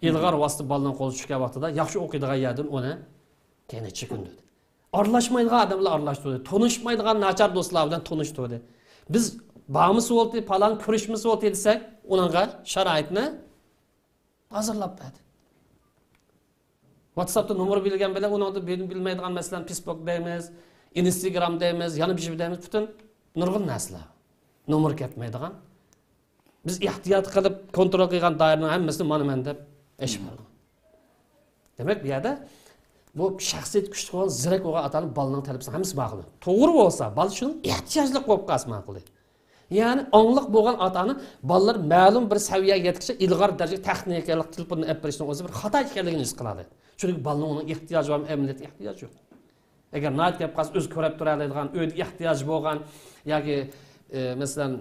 ئىلغار ۋاسىتە بالىنىڭ قولىدا چۈشكەن ۋاقتىدا ياخشى ئوقۇيدىغان يەردىن ئۇنى كەينىگە چېكىندۈردى. ئارىلاشمايدىغان ئادەملەر ئارىلاشتۇردى. تونۇشمايدىغان ناچار دوستلار بىلەن تونۇشتۇردى. بىز بارمىسا بولدى، پالان كۆرۈشمىسە بولدى دېسەك، ئۇنىڭغا شارائىتنى ھازىرلاپ بەردى. ۋاتساپتا نومۇر بىلگەن بىلەن ئۇنىڭدا بىل-، بىلمەيدىغان، مەسىلەن، فېيسبۇك دەيمىز، ئىنستاگرام دەيمىز، يەنە بىر شەي دەيمىز، پۈتۈن نۇرغۇن نەرسىلەر. نومۇر كەتمەيدىغان. بىز ئېھتىيات قىلىپ كونترول قىلغان دائىرىنىڭ ھەممىسىنى مانا مەن دەپ ئېچىپ بەردىم. دېمەك، بۇ يەردە بۇ شەخسىيىتى كۈچلۈك بولغان، زېرەك بولغان ئاتا-ئانا بالىنىڭ تەلىپىسىنىڭ ھەممىسى ماقۇل. توغرا بولسا، بالا شۇنىڭ ئېھتىياجلىق بولۇپ قالسا ماقۇل. يەنى ئاڭلىق بولغان ئاتا-ئانا بالىلار مەلۇم بىر سەۋىيەگە يەتكۈچە ئىلغار دەرىجىدە تېخنىكىلىق تېلېفوننى ئېلىپ بېرىشنىڭ ئۆزى بىر خاتا ئىكەنلىكىنى ھېس قىلالىدۇ. چۈنكى بالىنىڭ ئۇنىڭ ئېھتىياجى بارمۇ، ئەمەلىيەتتە ئېھتىياجى يوق. ئەگەر ناھايىتى گەپ قالسا، ئۆزى كۆرۈپ تۇرالايدىغان، ئۆيدە ئېھتىياجى بولغان ياكى، ئى، مەسىلەن،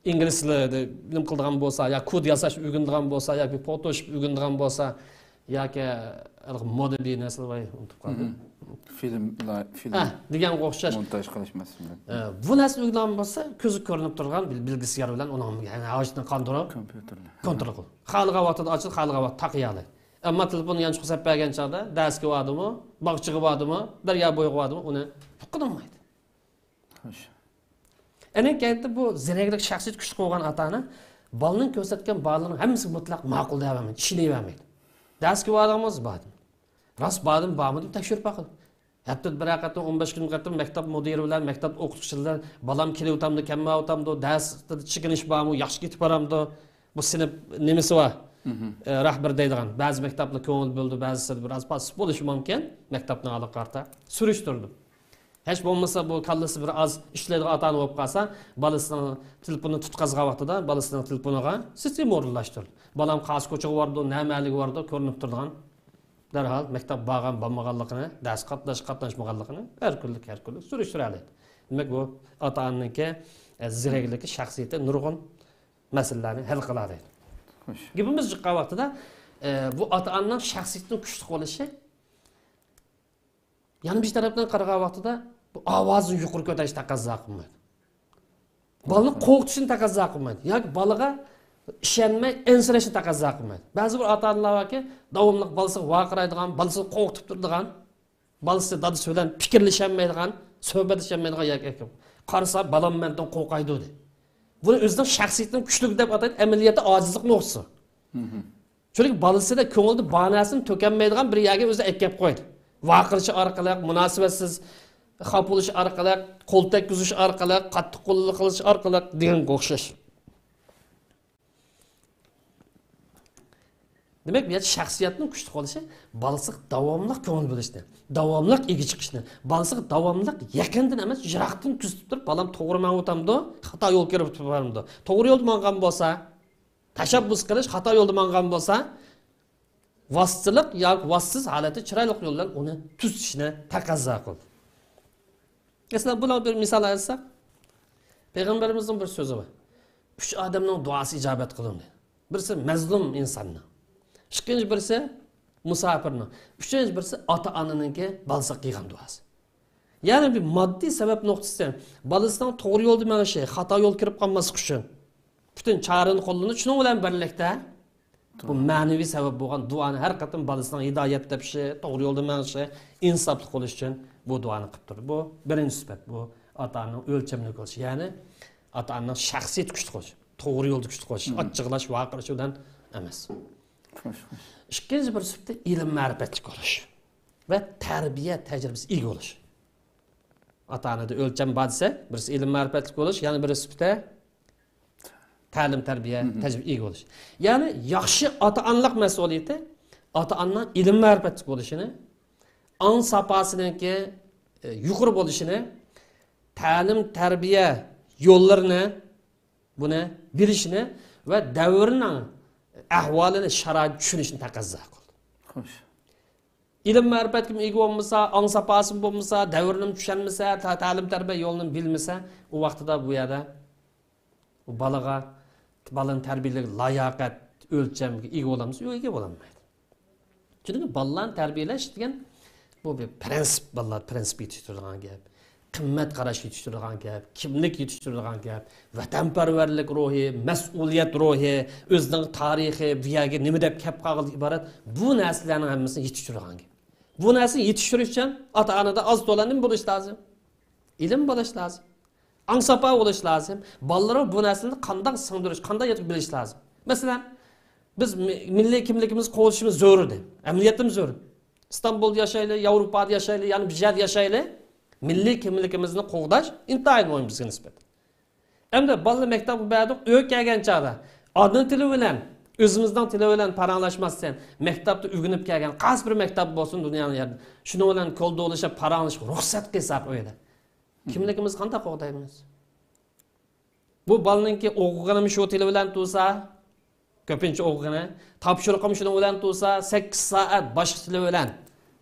ئى، ئىنگلىز تىلىدا نېمە قىلىدىغان بولسا، يا كود ياساش ئۆگىنىدىغان بولسا، ياكى فوتوشوپ ئۆگىنىدىغان بولسا، ياكى ھېلىقى مودېل نەرسىلەر بار، ئۇنتۇپ قالدىم. فىلىم، ئىلا-، فىلىم ھە، دېگەنگە ئوخشاش. مونتاژ قىلىش مەسىلىسى. ئە، بۇ نەرسىنى ئۆگىنىدىغان بولسا، كۆزگە كۆرۈنۈپ تۇرغان بىل-، بىلگىسىيار بىلەن ئۇنىڭ ھاجىتىنى قاندۇرۇپ، كومپيۇتېرنى كونترول قىل. خالىغان ۋاقتىدا ئاچىدۇ، خالىغان ۋاقىتتا تاقىيالايدۇ. ئەمما تېلېفوننى يانچۇققا سەپ بەرگەن چاغدا، دەرسكە باردىمۇ، باغچىغا باردىمۇ، دەريا بويىغا باردىمۇ، ئۇنى ئۇقۇپ قالمايدۇ. خوش. ئەنە كەينىدە بۇ زېرەكلىك، شەخسىيەت كۈچلۈك بولغان ئاتا-ئانا بالىنىڭ كۆرسەتكەن بارلىقىنىڭ ھەممىسىگە مۇتلەق ماقۇل دەۋەرمەيدۇ، ئىشىنىۋەرمەيدۇ. دەرسكە بارغانمىز باردىم. راست باردىمۇ، بارمىدىمۇ تەكشۈرۈپ باقىدۇ. ھەپتىدە بىرەر قېتىم، ئون بەش كۈنگە قېتىم مەكتەپ مۇدىرى بىلەن، مەكتەپ ئوقۇتقۇچىلىرى بىلەن، بالام كېلىۋاتامدۇ، كەلمەيۋاتامدۇ، دەرستە چېكىنىش بارمۇ، ياخشى كېتىپ بارامدۇ، بۇ سىنىپ نېمىسى بار، ئە، رەھبىرى دەيدىغان. بەزى مەكتەپلەر كۆڭۈل بۆلىدۇ، بەزىسىدە بىراز پاسسىپ بولۇشى مۇمكىن. مەكتەپنىڭ ھالىغا قارىتا سۈرۈشتۈردۈم. ھېچ بولمىسا بۇ كاللىسى بىر ئاز ئىشلەيدىغان ئاتا-ئانا بولۇپ قالسا، بالىسىنىڭ تېلېفونىنى تۇتقازغان ۋاقتىدا بالىسىنىڭ تېلېفونىغا سىستېما ئورۇنلاشتۇرىدۇ. بالام قايسى كوچىغا بارىدۇ، نە مەھەللىگە بارىدۇ، كۆرۈنۈپ تۇرىدىغان. دەرھال مەكتەپ بارغان، بارمىغانلىقىنى، دەرسكە قاتناش، قاتناشمىغانلىقىنى ھەر كۈنلۈك، ھەر كۈنلۈك سۈرۈشتۈرەلەيدۇ. دېمەك، بۇ ئاتا-ئانىنىڭكى، ئە، زېرەكلىكى، شەخسىيىتى نۇرغۇن مەسىلىلەرنى ھەل قىلالايدۇ. خوش. گېپىمىز چىققان ۋاقتىدا، ئە، بۇ ئاتا-ئانىنىڭ شەخسىيىتىنىڭ كۈچلۈك بولۇشى يەنە بىر تەرەپتىن قارىغان ۋاقتىدا بۇ ئاۋازىنى يۇقىرى كۆتۈرۈش تەقەززا قىلمايدۇ. بالىنى قورقۇتۇشنى تەقەززا قىلمايدۇ. ياكى بالىغا ئىشەنمەي ئەنسىرەشنى تەقەززا قىلمايدۇ. بەزى بىر ئاتا-ئانىلار باركى، داۋاملىق بالىسىغا ۋارقىرايدىغان، بالىسىنى قورقۇتۇپ تۇرىدىغان، بالىسى دادىسى بىلەن پىكىرلىشەلمەيدىغان، سۆھبەتلىشەلمەيدىغان ياكى قارىسا، بالام مەندىن قورقايدۇ دەيدۇ. بۇنى ئۆزىنىڭ شەخسىيىتىنىڭ كۈچلۈكى دەپ ئاتايدۇ، ئەمەلىيەتتە ئاجىزلىق نۇقتىسى. چۈنكى بالىسىدا كۆڭلىدە بار نەرسىنى تۆكەلمەيدىغان بىر يەرگە ئۆزى ئەكەپ قويدى. ۋارقىرىشى ئارقىلىق، مۇناسىۋەتسىز خاپا بولۇشى ئارقىلىق، قول تەگكۈزۈشى ئارقىلىق، قاتتىق قوللۇق قىلىشى ئارقىلىق دېگەنگە ئوخشاش. دېمەك، بۇ يەردە شەخسىيەتنىڭ كۈچلۈك بولۇشى بالىسىغا داۋاملىق كۆڭۈل بۆلۈشنى، داۋاملىق ئىگە چىقىشنى، بالىسىغا داۋاملىق يېقىندىن ئەمەس، يىراقتىن كۆزىتىپ تۇرۇپ، بالام توغرا مېڭىۋاتامدۇ، خاتا يول كىرىپ بارمىدۇ؟ توغرا يولدا ماڭغان بولسا، تەشەببۇس قىلىش، خاتا يولدا ماڭغان بولسا، ۋاسىتىلىق ياكى ۋاسىتىسىز ھالەتتە چىرايلىق يول بىلەن ئۇنى تۈزىتىشنى تەقەززا قىلىدۇ. مەسىلەن، بۇلارغا بىر مىسال ئېيتساق، پەيغەمبىرىمىزنىڭ بىر سۆزى بار. ئۈچ ئادەمنىڭ دۇئاسى ئىجابەت قىلىندى. بىرسى مەزلۇم ئىنساننىڭ، ئىككىنچى بىرسى مۇساپىرنىڭ، ئۈچىنچى بىرسى ئاتا-ئانىنىڭكى بالىسىغا قىلغان دۇئاسى. يەنى بىر ماددىي سەۋەب نۇقتىسى، بالىسىنىڭ توغرا يولدا مېڭىشى، خاتا يولغا كىرىپ قالماسلىقى ئۈچۈن پۈتۈن چارىنى قوللىنىدۇ. شۇنىڭ بىلەن بىرلىكتە، بۇ مەنىۋى سەۋەب بولغان دۇئانى ھەر قېتىم بالىسىنىڭ ھىدايەت تېپىشى، توغرا يولدا مېڭىشى، ئىنساپلىق بولۇشى ئۈچۈن بۇ دۇئانى قىلىپ تۇرىدۇ. بۇ بىرىنچى سۈپەت، بۇ ئاتا-ئانىنىڭ ئۆلچەملىك بولۇشى، يەنى ئاتا-ئانىنىڭ شەخسىيىتى كۈچلۈك بولۇشى، توغرا يولدا كۈچلۈك بولۇشى، ئاچچىقلاش، ۋارقىراش بىلەن ئەمەس. خوش، خوش. ئىككىنچى بىر سۈپىتى ئىلىم-مەرىپەتلىك بولۇش ۋە تەربىيە تەجرىبىسىگە ئىگە بولۇش. ئاتا-ئانىدا ئۆلچەم بار دېسەك، بىرسى ئىلىم-مەرىپەتلىك بولۇش، يەنە بىرى سۈپىتى تەلىم-تەربىيە، تەجرىبىگە ئىگە بولۇش. يەنى ياخشى ئاتا-ئانىلىق مەسئۇلىيىتى ئاتا-ئانىنىڭ ئىلىم-مەرىپەتلىك بولۇشىنى، ئاڭ ساپاسىنىڭكى، ئە، يۇقىرى بولۇشىنى، تەلىم-تەربىيە يوللىرىنى، بۇنى بىلىشىنى ۋە دەۋرنىڭ ئەھۋالىنى، شارائىتىنى چۈشىنىشنى تەقەززا قىلىدۇ. خوش. ئىلىم-مەرىپەتكىمۇ ئىگە بولمىسا، ئاڭ ساپاسىمۇ بولمىسا، دەۋرنىمۇ چۈشەنمىسە، تا-، تەلىم-تەربىيە يولىنىمۇ بىلمىسە، ئۇ ۋاقتىدا بۇ يەردە ئۇ بالىغا، بالىنى تەربىيەلەش لاياقەت ئۆلچەمگە ئىگە بولامسۇ؟ يوق، ئىگە بولالمايدۇ. چۈنكى بالىلارنى تەربىيەلەش دېگەن بۇ بىر پىرىنسىپ، بالىلار پىرىنسىپ يېتىشتۈرىدىغان گەپ، قىممەت قاراش يېتىشتۈرىدىغان گەپ، كىملىك يېتىشتۈرىدىغان گەپ، ۋەتەنپەرۋەرلىك روھى، مەسئۇلىيەت روھى، ئۆزىنىڭ تارىخى، بۇ يەرگە نېمە دەپ كەپ قالغىنىدىن ئىبارەت بۇ نەرسىلەرنىڭ ھەممىسىنى يېتىشتۈرىدىغان گەپ. بۇ نەرسىنى يېتىشتۈرۈش ئۈچۈن ئاتا-ئانىدا ئاز تولا نېمە بولۇش لازىم؟ ئىلىم بولۇش لازىم. ئاڭ ساپا بولۇش لازىم. بالىلارغا بۇ نەرسىلەرنى قانداق سىڭدۈرۈش، قانداق يېتىپ بىلىش لازىم. مەسىلەن، بىز مى-، مىللىي كىملىكىمىزنى قوغدىشىمىز زۆرۈر. ئەمەلىيەتتىمۇ زۆرۈر. ئىستانبۇلدا ياشايلى، ياۋروپادا ياشايلى، يەنە بىر يەردە ياشايلى، مىللىي كىملىكىمىزنى قوغداش ئىنتايىن مۇھىم بىزگە نىسبەتەن. ئەمدى بالىنى مەكتەپكە بەردۇق، ئۆيگە كەلگەن چاغدا ئانا تىلى بىلەن، ئۆزىمىزنىڭ تىلى بىلەن پاراڭلاشماستىن، مەكتەپتە ئۆگىنىپ كەلگەن قايسى بىر مەكتەپ بولسۇن دۇنيانىڭ يەردە، شۇنىڭ بىلەن كولدۇرلىشىپ پاراڭلىشىشقا رۇخسەت قىلساق ئۆيدە، كىملىكىمىزنى قانداق قوغدايمىز؟ بۇ بالىنىڭكى ئوقۇغىنىمۇ شۇ تىلى بىلەن تۇرسا، كۆپىنچە ئوقۇغىنى، تاپشۇرۇقىمۇ شۇنىڭ بىلەن تۇرسا، سەككىز سائەت باشقا تىلى بىلەن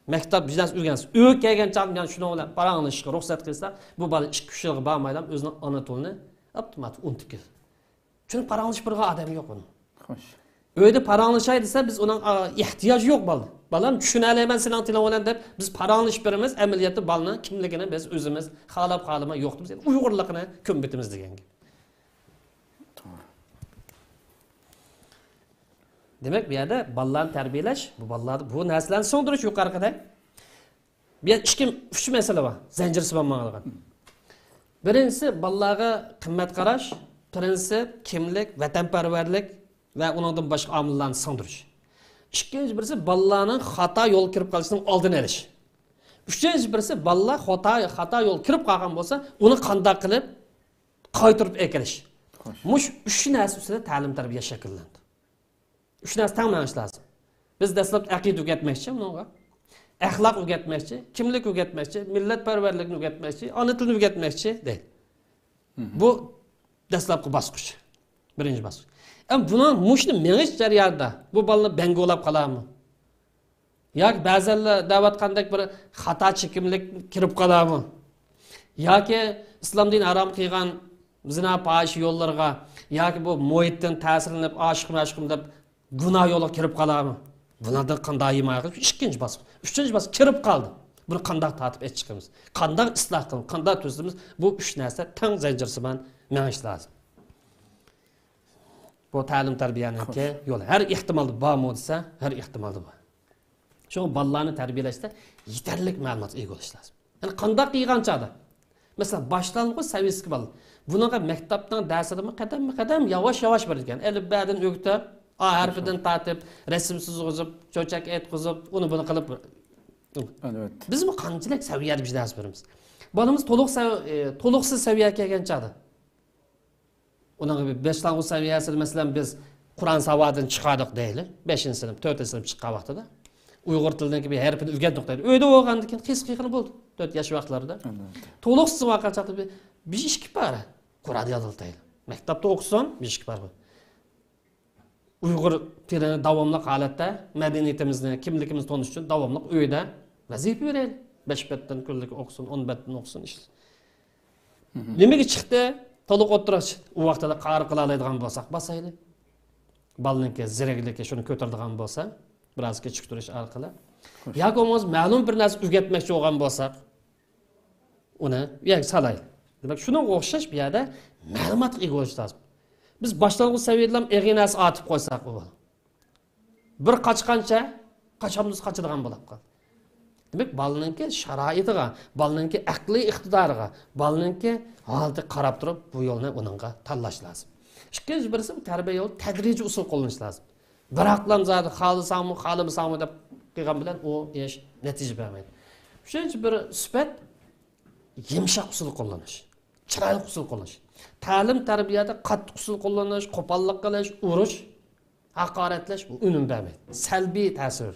مەكتەپ بىلەن ئۆگەنسە، ئۆيگە كەلگەن چاغدا يەنە شۇنىڭ بىلەن پاراڭلىشىشقا رۇخسەت قىلسا، بۇ بالا ئىككى ئۈچ يىلغا بارمايلا ئۆزىنىڭ ئانا تىلىنى ئاپتوماتىك ئۇنتۇپ كېتىدۇ. چۈنكى پاراڭلىشىپ بېرىدىغان ئادەم يوق ئۇنىڭ. خوش. ئۆيدە پاراڭلىشاي دېسە، بىز ئۇنىڭ، ئا، ئېھتىياجى يوق بالىدا. بالام، چۈشىنەلەيمەن سېنىڭ تىلىڭ بىلەن دەپ، بىز پاراڭلىشىپ بېرىمىز، ئەمەلىيەتتە بالىنىڭ كىملىكىنى بىز ئۆزىمىز خالاپ خالىماي يوقىتىمىز، يەنى ئۇيغۇرلۇقىنى كۆمۈۋېتىمىز دېگەن گەپ. توغرا. دېمەك، بۇ يەردە بالىلارنى تەربىيەلەش، بۇ بالىلاردا بۇ نەرسىلەرنى سىڭدۈرۈش يۇقىرىقىدەك. بۇ يەردە ئىككى، ئۈچ مەسىلە بار، زەنجىرسىمان ماڭىدىغان. بىرىنچىسى، بالىلارغا قىممەت قاراش، پىرىنسىپ، كىملىك، ۋەتەنپەرۋەرلىك ۋە ئۇنىڭدىن باشقا ئامىللارنى سىڭدۈرۈش. ئىككىنچى بىرسى، بالىلارنىڭ خاتا يولغا كىرىپ قېلىشىنىڭ ئالدىنى ئېلىش. ئۈچىنچى بىرسى، بالىلار خاتا، خاتا يولغا كىرىپ قالغان بولسا، ئۇنى قانداق قىلىپ قايتۇرۇپ ئەكېلىش. خوش. مۇشۇ ئۈچ نەرسە ئۈستىدە تەلىم-تەربىيە شەكىللەندى. ئۈچ نەرسە تەڭ مېڭىش لازىم. بىز دەسلەپتە ئەقىدە ئۆگەتمەكچى ئۇنىڭغا. ئەخلاق ئۆگەتمەكچى، كىملىك ئۆگەتمەكچى، مىللەتپەرۋەرلىكنى ئۆگەتمەكچى، ئانا تىلنى ئۆگەتمەكچى دەيدۇ. مھم. بۇ دەسلەپكى باسقۇچ. بىرىنچى باسقۇچ. ئەمما بۇنىڭ مۇشۇنى مېڭىش جەريانىدا بۇ بالىلار بەڭگۇلاپ قالارمۇ؟ ياكى بەزەنلەر دەۋاتقاندەك بىر خاتا چېكىملىك كىرىپ قالارمۇ؟ ياكى ئىسلام دىنى ھارام قىلغان زىنا، پاھىشە يوللىرىغا ياكى بۇ مۇھىتتىن تەسىرلىنىپ، ئاشىقىم، ئاشىقىم دەپ گۇناھ يولىغا كىرىپ قالارمۇ؟ بۇلاردىن قانداق ھىمايە قىلىش؟ ئىككىنچى باسقۇچ. ئۈچىنچى باسقۇچ، كىرىپ قالدى. بۇنى قانداق تارتىپ ئېچىشقىمىز؟ قانداق ئىسلاھ قىلىمىز؟ قانداق تۈزىتىمىز؟ بۇ ئۈچ نەرسە تەڭ زەنجىرسىمان مېڭىش لازىم. بۇ تەلىم تەربىيەنىڭكى يولى. ھەر ئېھتىمالدا بارمۇ دېسە، ھەر ئېھتىمالدا بار. شۇڭا بالىلارنى تەربىيەلەشتە يېتەرلىك مەلۇماتقا ئىگە بولۇش لازىم. يەنى قانداق قىلغان چاغدا؟ مەسىلەن، باشلانغۇچ سەۋىيەسىدىكى بالا. بۇنىڭغا مەكتەپنىڭ دەرسىدىمۇ قەدەممۇ قەدەم، ياۋاش ياۋاش بېرىدىكەن. ئەلىپبەدىن ئۆگىتىپ، ئا ھەرپىدىن تارتىپ، رەسىم سىزغۇزۇپ، چۆچەك ئېيتقۇزۇپ، ئۇنى بۇنى قىلىپ. ئەلۋەتتە. بىزمۇ قانچىلىك سەۋىيەدە بىر نەرسە بېرىمىز. بالىمىز تولۇق سەۋ-، ئى، تولۇقسىز سەۋىيەگە كەلگەن چاغدا. ئۇنىڭ باشلانغۇچ سەۋىيەسىدە، مەسىلەن، بىز قۇرئان ساۋادىنى چىقاردۇق دەيلى، بەشىنچى سىنىپ، تۆتىنچى سىنىپ چىققان ۋاقتىدا ئۇيغۇر تىلىنىڭكى بىر ھەرپىنى ئۆگەندۇق دەيلى. ئۆيدە بولغاندىن كېيىن قىز قىلغىنى بولدى، تۆت ياش ۋاقىتلاردا. ئەلۋەتتە. تولۇقسىز بولغان چاغدا بىر، بىر ئىككى پارە قۇرئان يادلىتايلى. مەكتەپتە ئوقۇسۇن، بىر ئىككى پارە. ئۇيغۇر تىلىنى داۋاملىق ھالەتتە، مەدەنىيىتىمىزنى، كىملىكىمىزنى تونۇش ئۈچۈن داۋاملىق ئۆيدە ۋەزىپە بېرەيلى. بەش بەتتىن كۈنلۈكى ئوقۇسۇن، ئون بەتتىن ئوقۇسۇن، ئىشلىسۇن. مھم. نېمىگە چىقتى؟ تولۇق ئوتتۇرا، ئۇ ۋاقتىدا قارار قىلالايدىغان بولساق، باسايلى. بالىنىڭكى زېرەكلىكى شۇنى كۆتۈرىدىغان بولسا، بىرئاز كېچىكتۈرۈش ئارقىلىق. خوش. ياكى بولمىسا مەلۇم بىر نەرسە ئۆگەتمەكچى بولغان بولساق، ئۇنى يەنە سالايلى. دېمەك، شۇنىڭغا ئوخشاش بۇ يەردە مەلۇماتقا ئىگە بولۇش لازىم. بىز باشلانغۇچ سەۋىيەدىلا ئېغىر نەرسە ئارتىپ قويساق، ئۇ بالا بىر قاچقانچە، قاچامدىسى قاچىدىغان بولۇپ قالدى. دېمەك، بالىنىڭكى شارائىتىغا، بالىنىڭكى ئەقلىي ئىقتىدارىغا، بالىنىڭكى ھالىتىگە قاراپ تۇرۇپ، بۇ يولنى ئۇنىڭغا تاللاش لازىم. ئىككىنچى بىرسى، بۇ تەربىيە يولى تەدرىجىي ئۇسۇل قوللىنىش لازىم. بىراقلا زادى خالىساڭمۇ، خالىمىساڭمۇ دەپ قىلغان بىلەن ئۇ ئىش نەتىجە بەرمەيدۇ. ئۈچىنچى بىر سۈپەت، يۇمشاق ئۇسۇل قوللىنىش، چىرايلىق ئۇسۇل قوللىنىش. تەلىم تەربىيەدە قاتتىق ئۇسۇل قوللىنىش، قوپاللىق قىلىش، ئۇرۇش، ھاقارەتلەش، بۇ ئۈنۈم بەرمەيدۇ. سەلبىي تەسىر.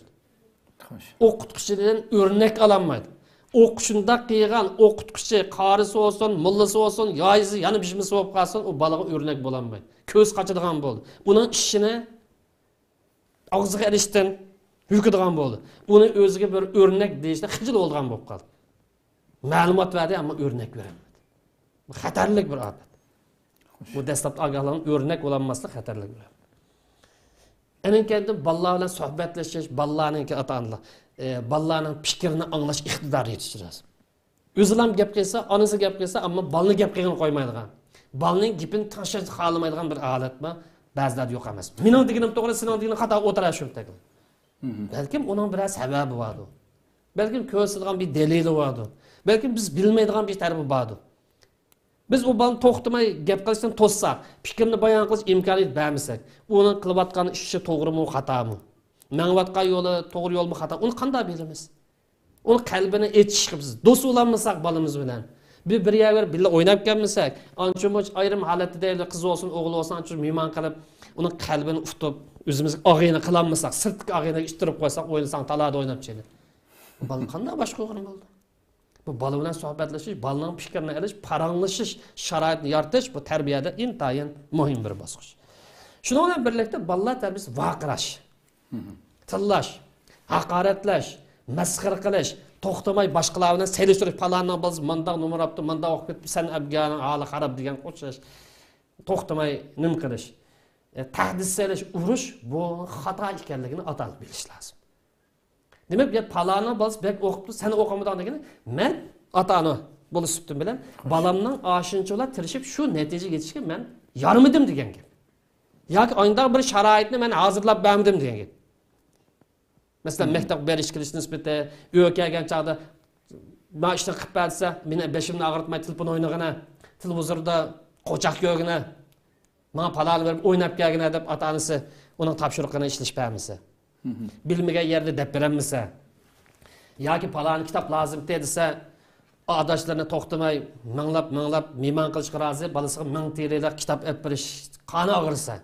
خوش. ئوقۇتقۇچىدىن ئۆرنەك ئالالمايدۇ. ئوقۇ-، شۇنداق قىلغان ئوقۇتقۇچى، قارىسى بولسۇن، موللىسى بولسۇن، يايىسى، يەنە بىر نېمىسى بولۇپ قالسۇن، ئۇ بالىغا ئۆرنەك بولالمايدۇ. كۆز قاچىدىغان بولدى. ئۇنىڭ ئىشىنى ئاغزىغا ئېلىشتىن ھۆكۈدىغان بولدى. ئۇنى ئۆزىگە بىر ئۆرنەك دېيىشتە خىجىل بولىدىغان بولۇپ قالدى. مەلۇمات بەردى، ئەمما ئۆرنەك بېرەلمىدى. بۇ خەتەرلىك بىر ئاپەت. بۇ دەسلەپتە ئاگاھلاندۇرۇش، ئۆرنەك بولالماسلىق خەتەرلىك بىر ئاپەت. ئەنىڭ كەينىدىن بالىلار بىلەن سۆھبەتلىشىش، بالىلارنىڭكى ئاتا-ئانىلار، ئى، بالىلارنىڭ پىكرىنى ئاڭلاش ئىقتىدارى يېتىشتۈرۈش لازىم. ئۆزىلا گەپ قىلسا، ئانىسى گەپ قىلسا، ئەمما بالىنى گەپ قىلغىنى قويمايدىغان، بالىنىڭ گېپىنى تىڭشاشنى خالىمايدىغان بىر ھالەتمۇ بەزىلەردە يوق ئەمەس. مېنىڭ دېگىنىم توغرا، سېنىڭ دېگىنىڭ خاتا ئولتۇرار شۇنداق. مھم. بەلكىم ئۇنىڭ بىرەر سەۋەبى باردۇر. بەلكىم كۆرسىتىدىغان بىر دەلىلى باردۇر. بەلكىم بىز بىلمەيدىغان بىر تەرىپى باردۇر. بىز ئۇ بالىنى توختىماي گەپ قىلىشتىن توسساق، پىكرىنى بايان قىلىش ئىمكانىيىتى بەرمىسەك، ئۇنىڭ قىلىۋاتقان ئىشى توغرىمۇ، خاتامۇ؟ مېڭىۋاتقان يولى توغرا يولمۇ، خاتا؟ ئۇنى قانداق بىلىمىز؟ ئۇنىڭ قەلبىنى ئېچىشقا بىز دوست بولالمىساق بالىمىز بىلەن، بىر، بىر يەرگە بىللە ئويناپ كەلمىسەك، ئانچە-مۇنچە ئايرىم ھالەتتە دەيلى، قىز بولسۇن، ئوغۇل بولسۇن، ئانچە مېھمان قىلىپ، ئۇنىڭ قەلبىنى ئۇتۇپ، ئۆزىمىزگە ئاغىنە قىلالمىساق، سىرتتىكى ئاغىنىگە ئىتتىرىپ قويساق، ئوينىساڭ تالادا ئويناپ چېلىپ. بالا قانداق باشقا ئوغرى بولىدۇ؟ بۇ بالا بىلەن سۆھبەتلىشىش، بالىنىڭ پىكرىنى ئېلىش، پاراڭلىشىش شارائىتىنى يارىتىش، بۇ تەربىيەدە ئىنتايىن مۇھىم بىر باسقۇچ. شۇنىڭ بىلەن بىرلىكتە بالىلار تەربىيەسى ۋارقىراش، تىللاش، ھاقارەتلەش، مەسخىرە قىلىش، توختىماي باشقىلار بىلەن سېلىشتۇرۇش، پالاننىڭ بالىسى مانداق نومۇر ئاپتۇ، مانداق ئوقۇپ كەتتى، سەن ئەبگەنىڭ ھالى خاراب دېگەن ئوخشاش. توختىماي نېمە قىلىش، ئە، تەھدىت سېلىش، ئۇرۇش، بۇ خاتا ئىكەنلىكىنى ئاتا ئانا بىلىش لازىم. دېمەك، يا پالانىڭ بالىسى بەك ئوقۇپتۇ، سەن ئوقۇمىدىڭ دېگىنى، مەن ئاتا ئانا بولۇش سۈپىتىم بىلەن بالامنىڭ ئاشۇنچىۋالا تىرىشىپ شۇ نەتىجىگە يېتىشىگە مەن يارىمىدىم دېگەن گەپ. ياكى ئانداق بىر شارائىتنى مەن ھازىرلاپ بەرمىدىم دېگەن گەپ. مەسىلەن، مەكتەپكە بېرىش كېلىش نىسبىتى، ئۆيگە كەلگەن چاغدا، مانا ئىشنى قىلىپ بەر دېسە، مېنى بېشىمنى ئاغرىتماي تېلېفون ئوينىغىنە، تېلېۋىزوردا قوچاق كۆرگىنە، ماڭا پالانى بېرىپ ئويناپ كەلگىنە دەپ ئاتا ئانىسى ئۇنىڭ تاپشۇرۇقىنى ئىشلىشىپ بەرمىسە، بىلمىگەن يەردە دەپ بېرەلمىسە، ياكى پالانى كىتاب لازىمتى دېسە، ئاداشلىرىنى توختىماي مىڭلاپ مىڭلاپ مېھمان قىلىشقا رازى، بالىسىغا مىڭ تىرىلەپ كىتاب ئېلىپ بېرىش قانى ئاغرىسا،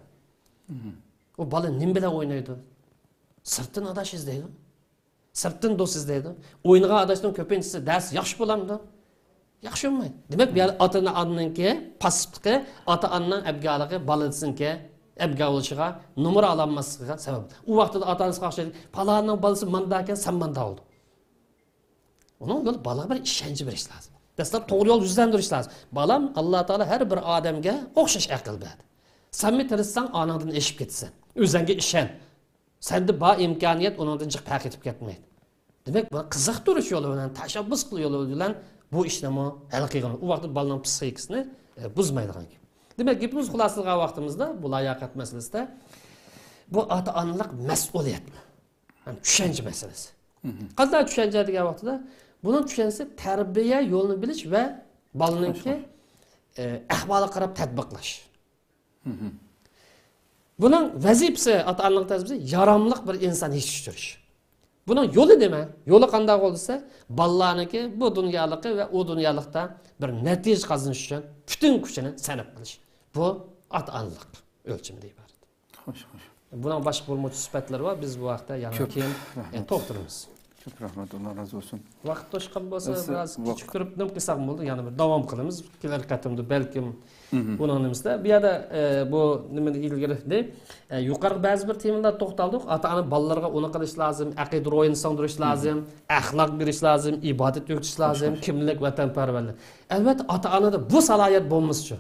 ئۇ بالا نېمە بىلەن ئوينايدۇ؟ سىرتتىن ئاداش ئىزدەيدۇ. سىرتتىن دوست ئىزدەيدۇ. ئوينىغان ئاداشنىڭ كۆپىنچىسى دەرس ياخشى بولامدۇ؟ ياخشى بولمايدۇ. دېمەك، بۇ يەردە ئاتا ئانىنىڭكى پاسسىپلىقى ئاتا ئانىنىڭ ئەبگالىقى بالىسىنىڭكى ئەبگا بولۇشىغا، نومۇر ئالالماسلىقىغا سەۋەب. ئۇ ۋاقىتتا ئاتا ئانىسىغا ئوخشايدۇ. پالانىڭ بالىسى مانداكەن، سەن ماندا بولدۇڭ. ئۇنىڭ يولى بالىغا بىر ئىشەنچ بېرىش لازىم. دەسلەپ توغرا يول يۈزلەندۈرۈش لازىم. بالام، ئاللا تائالا ھەر بىر ئادەمگە ئوخشاش ئەقىل بەردى. سەنمۇ تىرىشساڭ، ئاناڭدىن ئېشىپ كېتىسەن. ئۆزۈڭگە ئىشەن. سەندە بار ئىمكانىيەت ئۇنىڭدىن جىق پەرق ئېتىپ كەتمەيدۇ. دېمەك، بۇنى قىزىقتۇرۇش يولى بىلەن، تەشەببۇس قىلىش يولى بىلەن بۇ ئىشنىمۇ ھەل قىلغىلى. ئۇ ۋاقىتتا بالىنىڭ پسىخىكىسىنى، ئە، بۇزمايدىغان گەپ. دېمەك، گېپىمىزنى خۇلاسىلىغان ۋاقتىمىزدا بۇ لاياقەت مەسىلىسىدە بۇ ئاتا-ئانىلىق مەسئۇلىيەت. ھەم چۈشەنچە مەسىلىسى. قانداق چۈشەنچە دېگەن ۋاقتىدا، بۇنىڭ چۈشەنچىسى تەربىيە يولىنى بىلىش ۋە بالىنىڭكى، ئە، ئەھۋالىغا قاراپ تەتبىقلاش. بۇنىڭ ۋەزىپىسى، ئاتا-ئانىنىڭ ۋەزىپىسى ياراملىق بىر ئىنسان يېتىشتۈرۈش. بۇنىڭ يولى نېمە؟ يولى قانداق يول دېسە، بالىلارنىڭكى بۇ دۇنيالىقى ۋە ئۇ دۇنيالىقتا بىر نەتىجە قازىنىش ئۈچۈن پۈتۈن كۈچىنى سەرپ قىلىش. بۇ ئاتا-ئانىلىق ئۆلچىمىدە ئىبارەت. خوش، خوش. بۇنىڭ باشقا بىر مۇنچە سۈپەتلىرى بار. بىز بۇ ھەقتە يەنە كۆپ كېيىن، ئە، رەھمەت. توختىلىمىز. كۆپ رەھمەت، ئاللا رازى بولسۇن. ۋاقىت توشقان بولسا، بىز بىراز ۋاق- كېچىكتۈرۈپ نېمە قىلساق بولدى، يەنە بىر داۋام قىلىمىز. كېلەر قېتىمدا بەلكىم بۇنىڭ نېمىسىدە. بۇ يەردە، ئە، بۇ نېمىنى ئىلگىرى، ئە، يۇقىرىقى بەزى بىر تېمىلاردا توختالدۇق. ئاتا-ئانا بالىلىرىغا ئۇنى قىلىش لازىم، ئەقىدە روھىنى سىڭدۈرۈش لازىم، ئەخلاق بېرىش لازىم، ئىبادەت ئۆگىتىش لازىم، كىملىك، ۋەتەنپەرۋەرلىك. ئەلۋەتتە، ئاتا-ئانىدا بۇ سالاھىيەت بولمىسىچۇ؟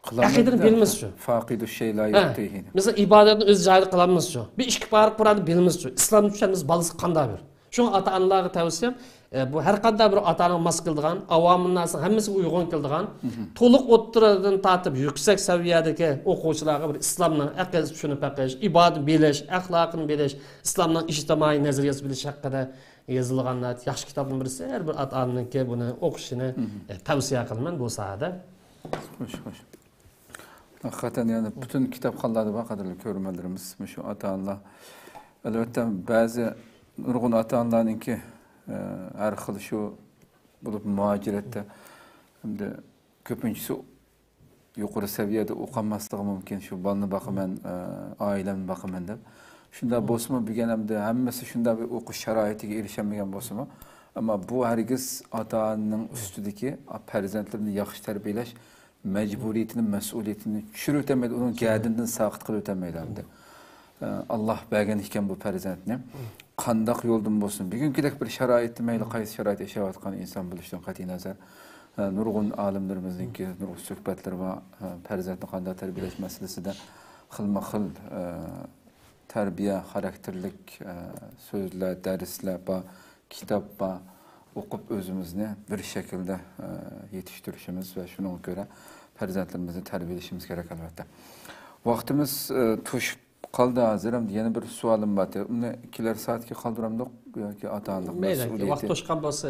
ئەقىدىنى بىلمىسىچۇ؟ فاقىدۇ شەي لا ھە. يۇئتىھى. مىسال، ئىبادەتنى ئۆز جايىدا قىلالمىسىچۇ؟ بىر ئىككى پارە قۇرئاننى بىلمىسىچۇ؟ ئىسلامنى چۈشەنمىسە، بالىسى قانداق بىر؟ شۇڭا ئاتا-ئانىلارغا تەۋسىيەم، ئە، بۇ ھەر قانداق بىر ئاتا-ئانىغا ماس كېلىدىغان، ئاۋامىنناسنىڭ ھەممىسىگە ئۇيغۇن كېلىدىغان، تولۇق ئوتتۇرىدىن تارتىپ يۈكسەك سەۋىيەدىكى ئوقۇغۇچىلارغا بىر ئىسلامنىڭ ئەقىدىسىنى چۈشىنىپ بېقىش، ئىبادىتىنى بىلىش، ئەخلاقىنى بىلىش، ئىسلامنىڭ ئىجتىمائىي نەزەرىيەسىنى بىلىش ھەققىدە يېزىلغان ناھايىتى ياخشى كىتابنىڭ بىرسى. ھەر بىر ئاتا-ئانىنىڭكى بۇنى ئوقۇشىنى، ئە، تەۋسىيە قىلىمەن بۇ ساھەدە. خوش، خوش. ھەقىقەتەن، يەنى پۈتۈن كىتابخانىلاردا بار، قەدىرلىك كۆرۈرمەنلىرىمىز، مۇشۇ ئاتا-ئانىلار. ئەلۋەتتە، بەزى نۇرغۇن ئاتا-ئانىلارنىڭكى، ئە، ھەر خىل شۇ بولۇپ مۇھاجىرەتتە، ھەمدە كۆپىنچىسى يۇقىرى سەۋىيەدە ئوقۇماسلىقى مۇمكىن، شۇ بالىنى باقىمەن، ئە، ئائىلەمنى باقىمەن دەپ. شۇنداق بولسىمۇ، بۈگۈن ئەمدى ھەممىسى شۇنداق بىر ئوقۇش شارائىتىگە ئېرىشەلمىگەن بولسىمۇ، ئەمما بۇ ھەرگىز ئاتا-ئانىنىڭ ئۈستىدىكى پەرزەنتلىرىنى ياخشى تەربىيەلەش مەجبۇرىيىتىنى، مەسئۇلىيىتىنى چۈشۈرۈۋېتەلمەيدۇ، ئۇنىڭ گەدىنىدىن ساقىت قىلىۋېتەلمەيدۇ ئەمدى. ئە، ئاللا بەرگەن ئىكەن بۇ پەرزەنتنى. قانداق يولدىن بولسۇن، بۈگۈنكىدەك بىر شارائىتتا، مەيلى قايسى شارائىتتا ياشاۋاتقان ئىنسان بولۇشىدىن قەتئىينەزەر، ئە، نۇرغۇن ئالىملىرىمىزنىڭكى نۇرغۇن سۆھبەتلىرى بار، ئە، پەرزەنتنى قانداق تەربىيەلەش مەسىلىسىدە خىلمۇ خىل، ئە، تەربىيە خاراكتېرلىك، ئە، سۆزلەر، دەرسلەر بار، كىتاب بار. ئوقۇپ ئۆزىمىزنى بىر شەكىلدە، ئە، يېتىشتۈرۈشىمىز ۋە شۇنىڭغا كۆرە پەرزەنتلىرىمىزنى تەربىيەلىشىمىز كېرەك، ئەلۋەتتە. ۋاقتىمىز، ئە، توشۇپ قالدى ھازىر. ئەمدى يەنە بىر سوئالىم بار. ئۇنى كېلەر سائەتكە قالدۇرامدۇق ياكى ئاتا-ئانىلىق مەيلى، مەسئۇلىيىتى؟ ۋاقىت توشقان بولسا،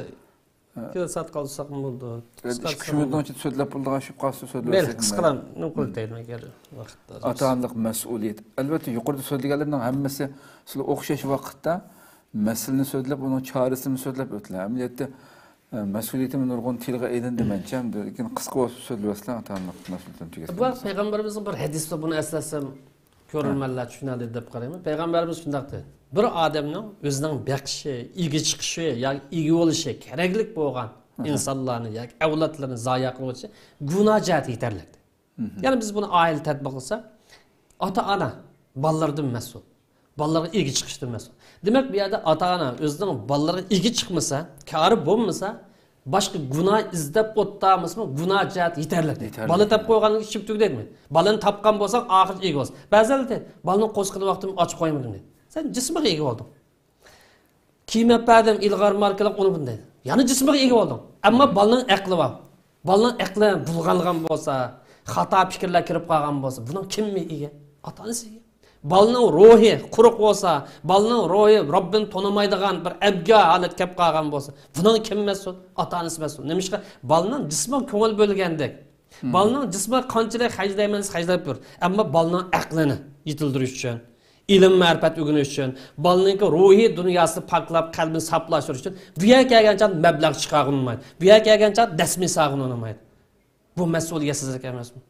ھە. كېلەر سائەتكە قالدۇرساقمۇ بولىدۇ. ئىككى، ئۈچ مىنۇتنىڭ ئىچىدە سۆزلەپ بولىدىغان شۇ قالسا سۆزلىۋەتسەك. مەيلى، قىسقىلا نېمە قىلىپ ئۆتەيلى، ئەگەر ۋاقىت ھازىر. ئاتا-ئانىلىق مەسئۇلىيىتى. ئەلۋەتتە، يۇقىرىدا سۆزلىگەنلەرنىڭ ھەممىسى سىلەر ئوخشاش ۋاقىتتا مەسىلىنى سۆزلەپ، ئۇنىڭ چارىسىنى سۆزلەپ ئۆتتىلەر. ئەمەلىيەتتە، ئە، مەسئۇلىيىتىمۇ نۇرغۇن تىلغا ئېلىندى مەنچە. لېكىن قىسقا بولسا سۆزلىۋەتسىلەر، ئاتا-ئانىلىق مەسئۇلىيىتىنى تۈگەتسەم. بۇ پەيغەمبىرىمىزنىڭ بىر ھەدىسى بار، بۇنى ئەسلەتسەم، كۆرۈرمەنلەر چۈشىنەلەيدۇ دەپ قارايمەن. پەيغەمبەرىمىز شۇنداق دېدى، بىر ئادەمنىڭ ئۆزىنىڭ بېقىشى، ئىگە چىقىشى ياكى ئىگە بولۇشى كېرەكلىك بولغان ئىنسانلارنى ياكى ئەۋلادلىرىنى زايە قىلغۇچە گۇناھ جەھەتتە يېتەرلىك. يەنى بىز بۇنى ئائىلە تەتبىقلىساق، ئاتا-ئانا بالىلىرىدىن مەسئۇل. بالىلارغا ئىگە چىقىشتىن مەسئۇل. دېمەك، بۇ يەردە ئاتا-ئانا ئۆزىنىڭ بالىلىرىغا ئىگە چىقمىسا، كارى بولمىسا، باشقا گۇناھ ئىزدەپ ئولتۇرمىسىمۇ، گۇناھ جەھەتتە يېتەرلىك دەيدۇ. يېتەرلىك. بالىنى تاپقان بولغاندا ئىشىپ تۈگىدەكمۇ؟ بالىنى تاپقان بولساڭ، ئاخىرى ئىگە بولسا. بەزىلەر دەيدۇ، بالىنىڭ قورسىقىدا ۋاقتىم ئاچ قويمىدىم دەيدۇ. سەن جىسمىغا ئىگە بولدۇڭ. كىيىم ئەپ بەردىم، ئىلغار ماركىلىق ئۇنى بۇنى دەيدۇ. يەنە جىسمىغا ئىگە بولدۇڭ. ئەمما بالىنىڭ ئەقلى بار. بالىنىڭ ئەقلى بۇلغانغان بولسا، خاتا پىكىرلەر كىرىپ قالغان بولسا، بۇنىڭ كىم ئىگە؟ ئاتا-ئانىسى ئىگە. بالىنىڭ روھى قۇرۇق بولسا، بالىنىڭ روھى رەببىنى تونۇمايدىغان بىر ئەبگە ھالەتكە كەپ قالغان بولسا، بۇنىڭ كىم مەسئۇل؟ ئاتا-ئانىسى مەسئۇل. نېمىشقا؟ بالىنىڭ جىسمىغا كۆڭۈل بۆلگەندەك. بالىنىڭ جىسمىغا قانچىلىك خەجلەيمىز، خەجلەپ بېرىدۇ. ئەمما بالىنىڭ ئەقلىنى يېتىلدۈرۈش ئۈچۈن، ئىلىم-مەرىپەت ئۆگىنىش ئۈچۈن، بالىنىڭكى روھىي دۇنياسىنى پاكلاپ، قەلبىنى ساپلاشتۇرۇش ئۈچۈن بۇ يەرگە كەلگەن چاغدا مەبلەغ چىقارغىلى بولمايدۇ. بۇ يەرگە كەلگەن چاغدا دەسمىي سالغىلى بولمايدۇ. بۇ مەسئۇلىيەتسىزلىك ئەمەسمۇ؟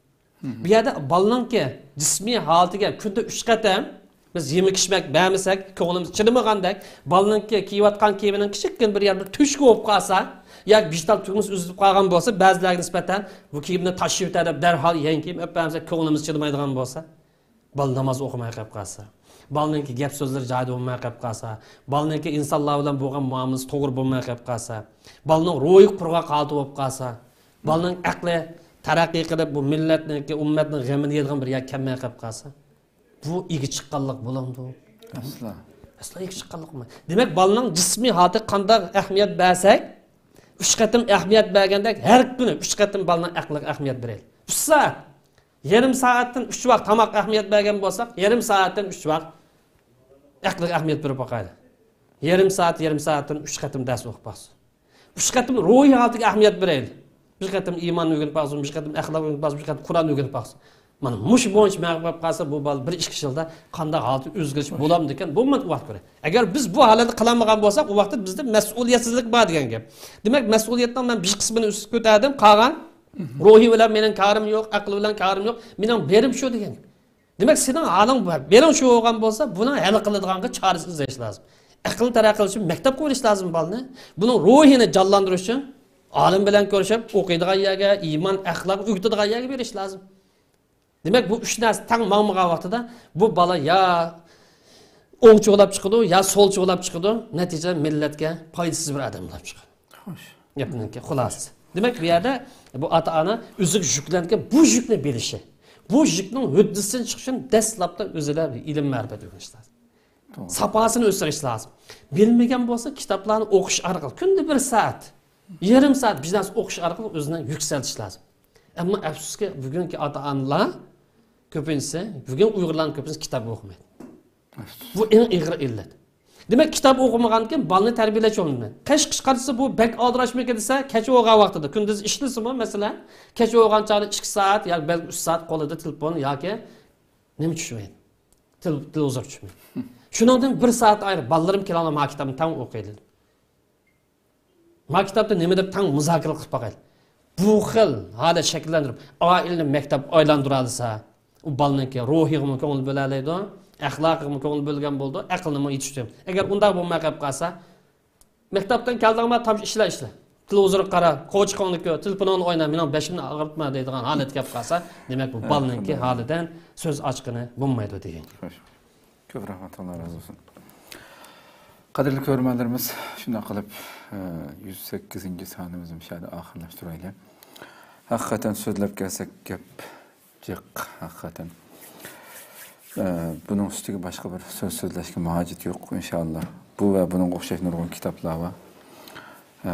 بۇ يەردە بالىنىڭكى جىسمىي ھالىتىگە كۈندە ئۈچ قېتىم بىز يېمەك-ئىچمەك بەرمىسەك، كۆڭلىمىز چىدىمىغاندەك، بالىنىڭكى كىيىۋاتقان كىيىمىنىڭ كىچىككىنە بىر يەردە تۆشۈكى بولۇپ قالسا، ياكى بىر تال تۈگمىسى ئۈزۈلۈپ قالغان بولسا، بەزىلەرگە نىسبەتەن بۇ كىيىمنى تاشلىۋېتە دەپ دەرھال يېڭى كىيىم ئېلىپ بەرمىسەك، كۆڭلىمىز چىدىمايدىغان بولسا، بالا ناماز ئوقۇماي قېلىپ قالسا، بالىنىڭكى گەپ سۆزلىرى جايىدا بولماي قېلىپ قالسا، بالىنىڭكى ئىنسانلار بىلەن بولغان مۇئامىلىسى توغرا بولماي قېلىپ قالسا، بالىنىڭ روھى قۇرغاق ھالىتى بولۇپ قالسا، بالىنىڭ ئەقلى تەرەققىي قىلىپ، بۇ مىللەتنىڭكى، ئۈممەتنىڭ غېمىنى يەيدىغان بىر يەرگە كەلمەي قېلىپ قالسا، بۇ ئىگە چىققانلىق بولامدۇ؟ ئەسلا. ئەسلا ئىگە چىققانلىق بولمايدۇ. دېمەك، بالىنىڭ جىسمىي ھالىتىگە قانداق ئەھمىيەت بەرسەك، ئۈچ قېتىم ئەھمىيەت بەرگەندەك، ھەر كۈنى ئۈچ قېتىم بالىنىڭ ئەقلىگە ئەھمىيەت بېرەيلى. ئۈچ سائەت. يېرىم سائەتتىن ئۈچ ۋاق تاماق ئەھمىيەت بەرگەن بولساق، يېرىم سائەتتىن ئۈچ ۋاق ئەقلىگە ئەھمىيەت بېرىپ باقايلى. يېرىم سائەت، يېرىم سائەتتىن ئۈچ قېتىم دەرس ئوقۇپ باقسۇن. ئۈچ قېتىم روھىي ھالىتىگە ئەھمىيەت بېرەيلى. بىر قېتىم ئىماننى ئۆگىنىپ باقسۇن، بىر قېتىم ئەخلاق ئۆگىنىپ باقسۇن، بىر قېتىم قۇرئان ئۆگىنىپ باقسۇن. مانا مۇشۇ بويىچە مەن قىلىپ قالسا، بۇ بالا بىر ئىككى يىلدا قانداق ھالەتتە ئۆزگىرىش بولامدىكەن، بۇ مەن ئۇ ۋاقىت كۆرەي. ئەگەر بىز بۇ ھالەتنى قىلالمىغان بولساق، ئۇ ۋاقىتتا بىزدە مەسئۇلىيەتسىزلىك بار دېگەن گەپ. دېمەك، مەسئۇلىيەتنىڭ مەن بىر قىسمىنى ئۈستىگە كۆتەردىم، قالغان روھى بىلەن مېنىڭ كارىم يوق، ئەقلى بىلەن كارىم يوق، مېنىڭ بېرىم شۇ دېگەن گەپ. دېمەك، سېنىڭ ھالىڭ بۇ، بېرىڭ شۇ بولغان بولسا، بۇنىڭ ھەل قىلىدىغانغا چارىسى ئىزدەش لازىم. ئەقىل تەرەققىي قىلىش ئۈچۈن مەكتەپكە بېرىش لازىم بالىنى. بۇنىڭ روھىنى جانلاندۇرۇش ئۈچۈن ئالىم بىلەن كۆرۈشۈپ، ئوقۇيدىغان يەرگە، ئىمان، ئەخلاق ئۆگىتىدىغان يەرگە بېرىش لازىم. دېمەك، بۇ ئۈچ نەرسە تەڭ ماڭمىغان ۋاقتىدا بۇ بالا يا ئوڭچۇ بولاپ چىقىدۇ، يا سولچۇ بولاپ چىقىدۇ، نەتىجىدە مىللەتكە پايدىسىز بىر ئادەم بولاپ چىقىدۇ. خوش. گەپنىڭكى خۇلاسىسى. دېمەك، بۇ يەردە بۇ ئاتا-ئانا ئۆزىگە يۈكلەنگەن بۇ يۈكنى بىلىشى، بۇ يۈكنىڭ ھۆددىسىدىن چىقىش ئۈچۈن دەسلەپتە ئۆزىدە ئىلىم-مەرىپەت ئۆگىنىش لازىم. توغرا. ساپاسىنى ئۆستۈرۈش لازىم. بىلمىگەن بولسا، كىتابلارنى ئوقۇش ئارقىلىق، كۈندە بىر سائەت، يېرىم سائەت بىر نەرسە ئوقۇش ئارقىلىق ئۆزىنى يۈكسەلتىش لازىم. ئەمما ئەپسۇسكى، بۈگۈنكى ئاتا-ئانىلار كۆپىنچىسى، بۈگۈن ئۇيغۇرلارنىڭ كۆپىنچىسى كىتاب ئوقۇمايدۇ. بۇ ئەڭ ئېغىر ئىللەت. دېمەك، كىتاب ئوقۇمىغانكىن بالىنى تەربىيەلەش بولمايدۇ. قېشى قىسقارتسا، بۇ بەك ئالدىراشمىكىن دېسە، كەچ بولغان ۋاقتىدا، كۈندۈز ئىشلىسىمۇ، مەسىلەن، كەچ بولغان چاغدا ئىككى سائەت ياكى بەلكى ئۈچ سائەت قولىدا تېلېفون ياكى نېمە چۈشمەيدۇ؟ تېل-، تېلېۋىزور چۈشمەيدۇ. شۇنىڭدىن بىر سائەت ئايرىپ، بالىلىرىم كېلىڭلار، ما كىتابنى تەڭ ئوقۇيلى. ما كىتابتا نېمە دەپ تەڭ مۇزاكىرە قىلىپ باقايلى. بۇ خىل ھالەت شەكىللەندۈرۈپ، ئائىلىنى مەكتەپ ئايلاندۇرالىسا، ئۇ بالىنىڭكى روھىغىمۇ كۆڭۈل بۆلەلەيدۇ، ئەخلاقىغىمۇ كۆڭۈل بۆلگەن بولىدۇ، ئەقلىنىمۇ يېتىشتۈرىدۇ. ئەگەر ئۇنداق بولماي قېلىپ قالسا، مەكتەپتىن كەلدىڭما، تام ئىشلە، ئىشلە. تېلېۋىزورغا قارا، قوچىقىڭنى كۆر، تېلېفونۇڭنى ئوينا، مېنىڭ بېشىمنى ئاغرىتما دەيدىغان ھالەتكە كەپ قالسا، دېمەك، بۇ ھە، بالىنىڭكى شۇنداق. ھالىدىن سۆز ئاچقىنى بولمايدۇ دېگەن گەپ. خوش. كۆپ رەھمەت، ئاللا رازى بولسۇن. قەدىرلىك كۆرۈرمەنلىرىمىز، شۇنداق قىلىپ، ئە، يۈز سەككىزىنچى سانىمىزنى مۇشۇ يەردە ئاخىرلاشتۇرايلى. ھەقىقەتەن سۆزلەپ كەلسەك گەپ جىق، ھەقىقەتەن. ئە، بۇنىڭ ئۈستىگە باشقا بىر سۆز سۆزلەشكە ھاجەت يوق، ئىنشائاللا. بۇ ۋە بۇنىڭغا ئوخشاش نۇرغۇن كىتابلار بار. ئە،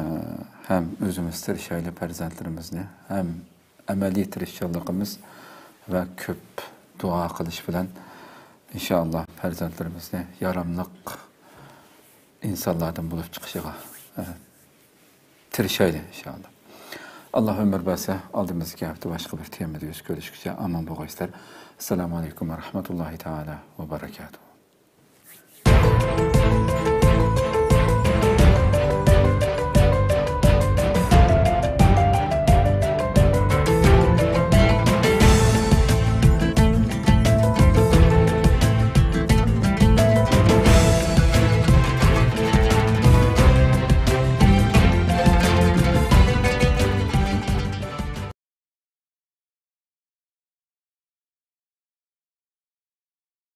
ھەم ئۆزىمىز تىرىشايلى پەرزەنتلىرىمىزنى، ھەم ئەمەلىي تىرىشچانلىقىمىز ۋە كۆپ دۇئا قىلىش بىلەن، ئىنشائاللا، پەرزەنتلىرىمىزنى ياراملىق ئىنسانلاردىن بولۇپ چىقىشىغا، ئە، تىرىشايلى، ئىنشائاللا. ئاللا ئۆمۈر بەرسە، ئالدىمىزدىكى ھەپتە باشقا بىر تېمىدا يۈز كۆرۈشكىچە ئامان بولغايسىلەر. ئەسسالامۇ ئەلەيكۇم ۋە رەھمەتۇللاھى تائالا ۋە بەرەكاتۇھۇ.